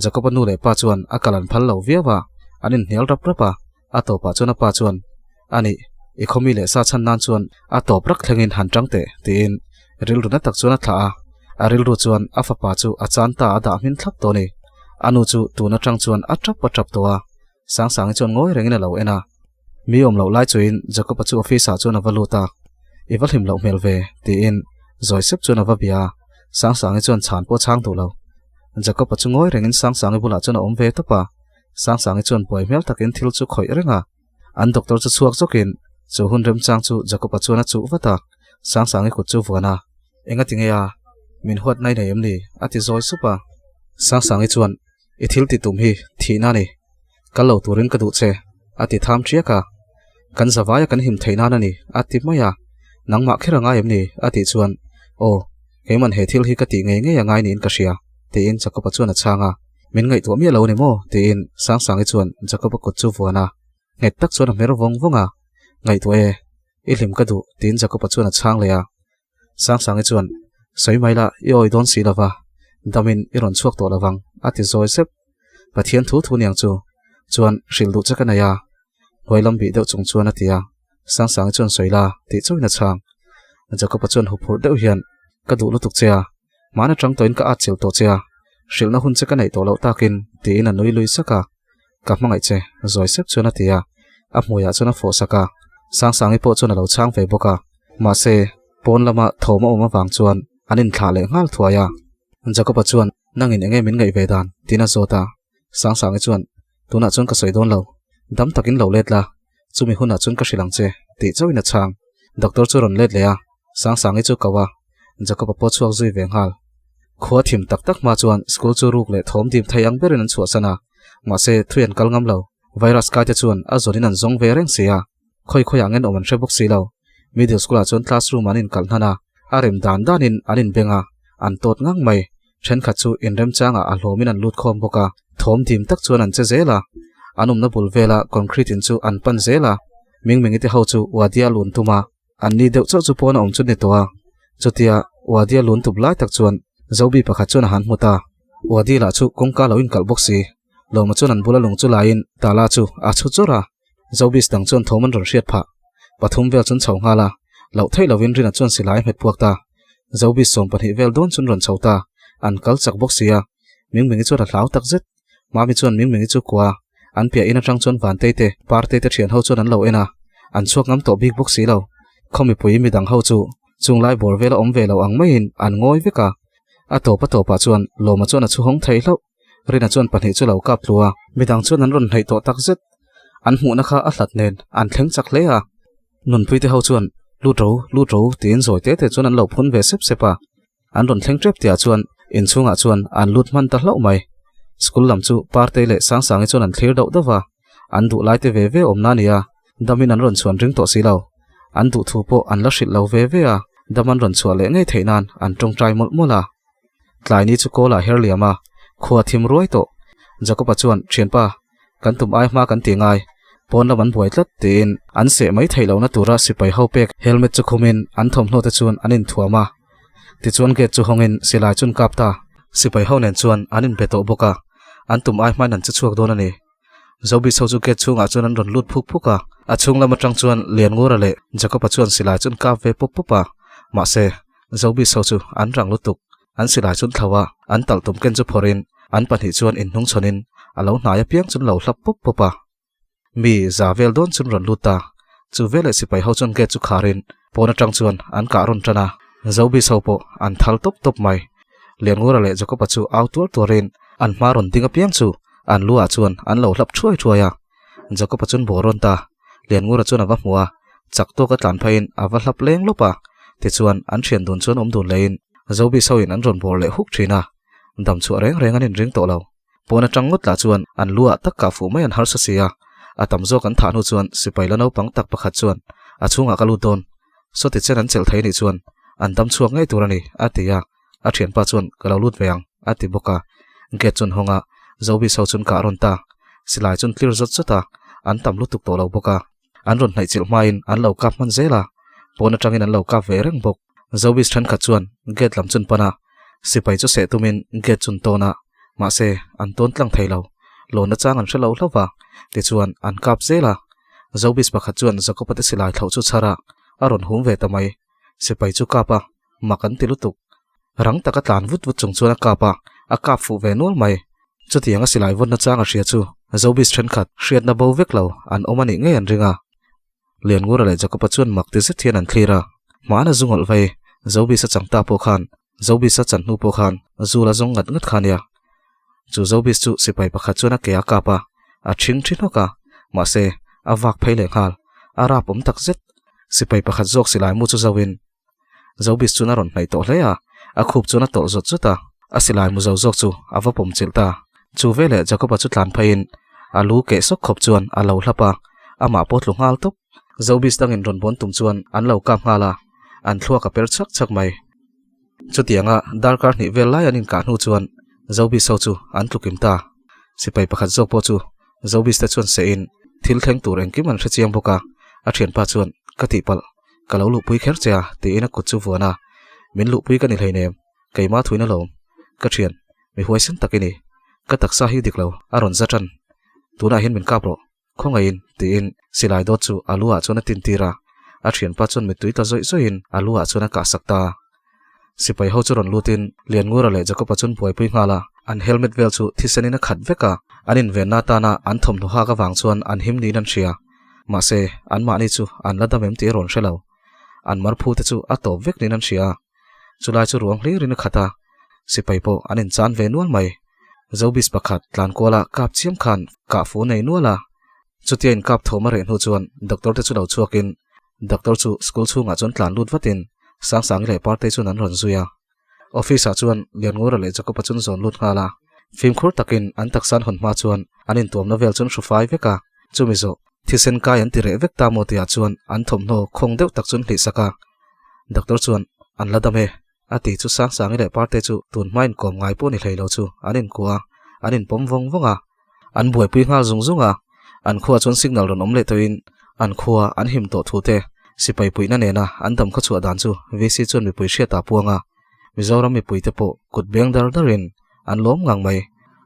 Jakob-a nu leh pa chuan a kal an phal lo viau a, an inhnial rap rap a. A tawpah chuan a pa chuan, A nih, i khawmi leh sa chhan nan chuan a tawp rak thlengin han tang teh, tiin rilru na tak chuan a thlah a. A rilru chuan a fapa chu a chan ta a dah hmin thlap tawh a ni. A nu chu tun atang chuan a tap a tap tawh a. Sangsangi chuan ngawi rengin a lo en a. Mi awm loh lai chuin Jacob-a chu office-ah chuan a va lut a. I va hlim loh hmel ve, tiin zawi sep chuan a va bia a. Sangsangi chuan chhan pawh a chhang duh lo. Jacob-a chu ngawi rengin Sangsangi bulah chuan a awm ve tawp a. Sangsangi chuan buai hmel takin thil chu khawih reng a, an doctor chu chhuak zawkin chu hun remchang chu Jacob-a chuan a chuh vat a, Sangsangi kut chu vuan a, Enga ti nge a? Min huat nai nei em ni? a ti zawi sup a. Sangsangi chuan, I thil ti tum hi thihna a ni. Kal lo turin ka duh che, a ti tham ṭiak a. Kan zavaia kan him theih nan a ni, a ti mai a. Nangmah kher a ngai em ni? a tih chuan, Aw, keiman he thil hi ka tih ngei ngei a ngai niin ka hria, tiin Jakob-a chuan a chhang a. Min ngaihtuah miah lo a ni maw? tiin Sangsangi chuan Jakob-a kut chu vuan a. Nghet tak chuan a hmer vawng vawng a. Ngaihtuah e, i hlim ka duh, tiin Jakob-a chuan a chhang leh a. Sangsangi chuan, Sawi mai la, i awi dawn si lova, damin i rawn chhuak tawh lovang, a ti zawi sep. Pathian thu thu niang chu, chuan hrilh duh che ka nei a, hnuai lam bih deuh chung chuan a ti a. Sangsangi chuan sawi la, tih chauhin a chhang. Jacob-a chuan huphurh deuh hian, Ka duh lutuk che a, hmana tang tawhin ka atchilh tawh che a, hrilhna hun che ka neih tawh loh takin, tiin a nui lui sak a. Ka hmangaih che, zawi sep chuan a ti a, a hmuiah chuan a fawh sak a, Sangsangi pawh chuan a lo chhang ve bawk a, mahse, pawn lama thawm a awm avang chuan an inthlah leh nghal thuai a. Jacob-a chuan, Nangin enge min ngaih ve dan? tiin a zawt a, Sangsangi chuan, Tunah chuan ka sawi dawn lo, dam takin lo let la, chumi hunah chuan ka hrilh ang che, tih chauhin a chhang. Doctor chu a rawn let leh a, Sangsangi chu ko a, Jacob-a pawh chhuak zui ve nghal. Khua thim tak tak hma chuan school chu ruk leh thawm dim thei ang berin an chhuahsan a, mahse thui an kal ngam lo. Virus kaite chuan a zawnin an zawng ve reng si a, khawi khawiah ngen awm an hre bawk si lo. Middle school ah chuan classroom an inkalh hnan a, a rem dan danin an inbeng a, an tawt ngang mai. Thenkhat chu inremchangah a hlawmin an lut khawm bawk a, thawm dim tak chuan an che zel a. An awmna bul vela concrete in chu an pan zel a, Mingmingi te ho chu Wadia lun tum a, An ni deuh chauh chu pawn a awm chu ni tawh a, chutia Wadi a lun tup lai tak chuan Zobi pakhat chuan a han hmu ta. Wadi lah chu kawngka lo inkalh bawk si. Lawma chuan an bula lung chu laiin Tala chu a chhu chawrh a, Zobis dang chuan thawm an rawn hriat phah. Pathum vel chun chho nghal a, loh theih lovin Rina chuan silai a hmet puak ta. Zobis 12 vel dawn chun rawn chho ta, an kal chak bawk si a, Mingmingi chuan a hlau tak zet. Mami chuan Mingmingi chu kua an piah in atang chuan Vantei te, Partei te thian ho chuan an lo en a, an chhuak ngam tawh bik bawk si lo. Khaw mipui midang ho chu chunglai bawr vela awm ve lo ang maiin an ngawi vek a. A tawp a tawpah chuan Lawma chuan a chhuhawng thei hlauh. Rina chuan pahnih chu lo kap tlu a. Midang chuan an rawn hnaih tawh tak zet. An hmuhna kha a hlat nen an thleng chak hle a. Nunpui te ho chuan lut ro, lut ro tiin zawi te te chuan an lo phun ve sep sep a. An rawn thleng tep tihah chuan inchhungah chuan an lut hman ta hlauh mai. School lam chu Partei leh Sangsangi chuan an thlir dauh dauh va, an duh lai te ve ve awmna a ni a, damin an rawn chhuan ring tawh si lo. An duh thu pawh an la hrilh lo ve ve a, dam an rawn chhuah leh ngei theih nan an tawngtai mawlh mawlh a. Tlai ni chu kawl ah her liam a, khua thim ruai tawh. Jacob-a chuan, Thianpa, Kan tum ai hma kan ti ngai, pawn lam an buai tlat tiin an seh mai theih lohna tura sipai ho pek helmet chu khumin an thawmhnaw te chuan an inthuam a. Tichuan gate chu hawngin silai chun kap ta. Sipai ho nen chuan an inbe tawh bawk a, an tum ai hmain an che chhuak dawn a ni. Zobis ho chu gate chhungah chuan an rawn lut phuk phuk a, a chhung lam atang chuan Lianngura leh Jacob-a chuan silai chun kap ve pawp pawp a, mahse Zobis ho chu an rang lutuk. An silai chun thlo a, an talh tum ken chu phawrhin an pahnih chuan inhnung chhawnin a lo hnai apiang chun lo hlap pawp pawp a. Mi za vel dawn chun rawn lut ta. Chu veleh sipai ho chuan gate chu kharin pawn atang chuan an kah rawn tan a, Zobis ho pawh an thal tawp tawp mai. Lianngura leh Jacob-a chu au tuar tuarin an hma rawn ding apiang chu an lu ah chuan an lo hlap thuai thuai a. Jacob-a chuan bawh rawn ta. Lianngura chuan a va hmu a, chak tawka tlan pheiin a va hlap leng lawp a. Tichuan, an thian dun chuan awm dun leiin Zobis hoin an rawn bawr leh huk thin a. Dam chhuah reng reng an inring tawh lo. Pawn atang ngawt lah chuan an lu ah tak kah fuh mai an harsa si a. A tam zawk an thah hnu chuan sipai la naupang tak pakhat chuan a chhungah ka lut dawn. Sawti chen an chelh thei nih chuan an dam chhuak ngei tur a ni, a ti a. A thianpa chuan ka lo lut ve ang, a ti bawk a. Gate chuan hawng a, Zobis ho chuan kah rawn ta. Silai chuan clear zawt zawt a, an tam lutuk tawh lo bawk a. An rawn hnaih chilh hmain an lo kap hman zel a, pawn atangin an lo kap ve reng bawk. Zobis thenkhat chuan gate lam chun pan a, sipai chu seh tumin gate chun tawn a, mahse an tawn tlang thei lo. Lawn nachang an hre lo hlauh va, tichuan an kap zel a. Zobis pakhat chuan Jacob-a te silai thlauh chu chhar a, a rawn hum ve ta mai. Sipai chu kap a, mak an ti lutuk. Rang taka tlan vut vut chung chuan a kap a, a kap fuh ve nual mai. Chutiang a silai vawn nachang a hria chu Zobis thenkhat hriatna bo vek lo an awm a nih ngei an ring a. Lianngura leh Jacob-a chuan mak ti zet hian an thlir a. Hmana zu ngawlh vei, Zobis a chang ta pawh khan, Zobis a chan hnu pawh khan zu la zawng ngat ngat kha nia. Chu Zobis chu sipai pakhat chuan a ke a kap a, a thing thi hnawk a, mahse a vak phei leh nghal, a rap awm tak zet. Sipai pakhat zawk silai mu chu zauhin Zobis chuan a rawn hnaih tawh hle a, a khup chuan a tawlh zawt zawt a, a silai mu zo zawk chu a va pawm chilh ta. Chu veleh Jacob-a chu tlan pheiin. A lu keh sawk khawp chuan a lo hlap a, amah pawh tlu nghal tawp. Zobis dangin rawn bawn tum chuan an lo kap nghal a, an thluak a per chhak chhak mai. Chutianga darkar hnih vel lai an inkah hnu chuan Zobis ho chu an tlukim ta. Sipai pakhat zawk pawh chu Zobis te chuan seh in thil thleng tur engkim an hre chiang bawk a, a thianpa chuan ka tihpalh, ka lo luhpui kher che a tiin a kut chu vuan a, min luhpui ka ni hleinem, keimah thuin alawm, ka thian, mi huaisen tak i ni, ka taksa hi dik lo, a rawn za tan, tunah hian min kap rawh. Khawngaihin, tiin silai dawt chu a lu ah chuan a tintir a, a thianpa chuan mittui tla zawih zawihin a lu ah chuan a kah sak ta. Sipai ho chu rawn lutin Lianngura leh Jacob-a chuan buaipui nghal a, an helmet vel chu thisenin a khat vek a, an invenna atana an thawmhnaw hak avang chuan an him niin an hria. Mahse, anmahni chu an la dam em tih a rawn hre lo. An marphu te chu a tawp vek niin an hria a. Chulai chu ruang hlirin a khat a, sipai pawh an inchan ve nual mai. Zobis pakhat tlankuala kap chiam khan kah fu nei nual a, chutia inkap thawm a reh hnu chuan doctor te chu lo chhuakin doctor chu school chhungah chuan tlan lut vatin Sangsangi leh Partei chuan an rawn zui a. Office ah chuan Lianngura leh Jacob-a chuan zawn lut nghal a, fimkhur takin an taksa an hawn hma chuan an intuamna vel chuan hru fai vek a, chumi zawh thisen kai an ti reh vek ta maw tihah chuan an thawmhnaw khawng deuh tak chuan hlih sak a. Doctor chuan an la dam e. A ti chu Sangsangi leh Parte chu tun hma inkawm ngai pawh ni hlei lo chu an inkuah a, an inpawm vawng vawng a. An buaipui nghal zung zung a, an khua chuan signal rawn awm leh tawhin an khua an him tawh thu te, sipai puihna nena an dam khaw chhuah dan chu VC chuan mipui hriatah a puang a. Mizoram mipuite pawh kut beng dar darin an lawm ngang mai.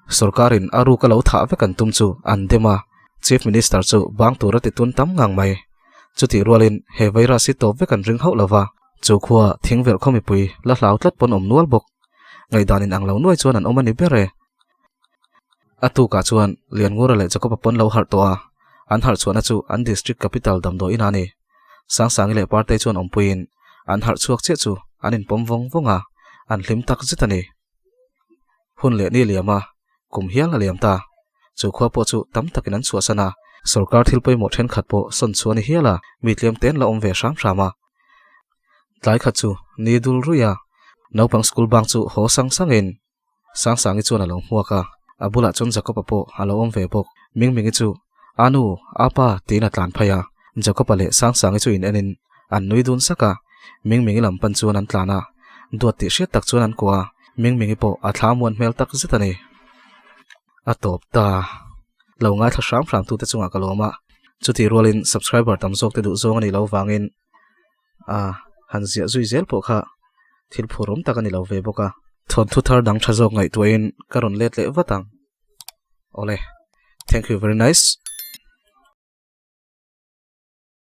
Sorkarin a ruk a lo thah vek an tum chu an dem a, Chief Minister chu bang tura ti tun tam ngang mai. Chutih rualin he virus hi tawp vek an ring hauh lova, Chu khua thingvelh khaw mipui la hlau tlat pawn awm nual bawk. Ngaihdan in ang lo nuai chuan an awm a ni ber e. A tukah chuan Lianngura leh Jacob-a pawn lo harh tawh a, an harh chhuahna chu an district capital damdawiin a ni. Sangsangi leh Partei chuan awmpuiin an harh chhuak chiah chu an inpawm vawng vawng a, an hlim tak zet a ni. Hun leh ni liam a, kum hial a liam ta. Chu khua pawh chu tam takin an chhuahsan a, sorkar thil pawimawh thenkhat pawh sawn chhuah a ni hial a, mi tlem te an la awm ve hram hram a. Tlai khat chu ni dul ruih a, naupang school bang chu haw sang sangin Sangsangi chuan a lo hmuak a, a bulah chuan Jacob-a pawh a lo awm ve bawk. Mingmingi chu, A nu, a pa tiin a tlan phei a, Jacob-a leh Sangsangi chu in enin an nui dun sak a, Mingmingi lam pan chuan an tlan a, duat tih hriat tak chuan an kuah a, Mingmingi pawh a thla muan hmel tak zet a ni. A tawp ta. Lo ngaithla hram hram tute chungah ka lawm a, chutih rualin subscriber tam zawk te duh zawng a nih loh vangin a han ziah zui zel pawh kha thil phurawm tak a ni lo ve bawk a. Thawnthu thar dang tha zawk ngaihtuahin ka rawn let leh vat ang. Awle. Thank you very nice.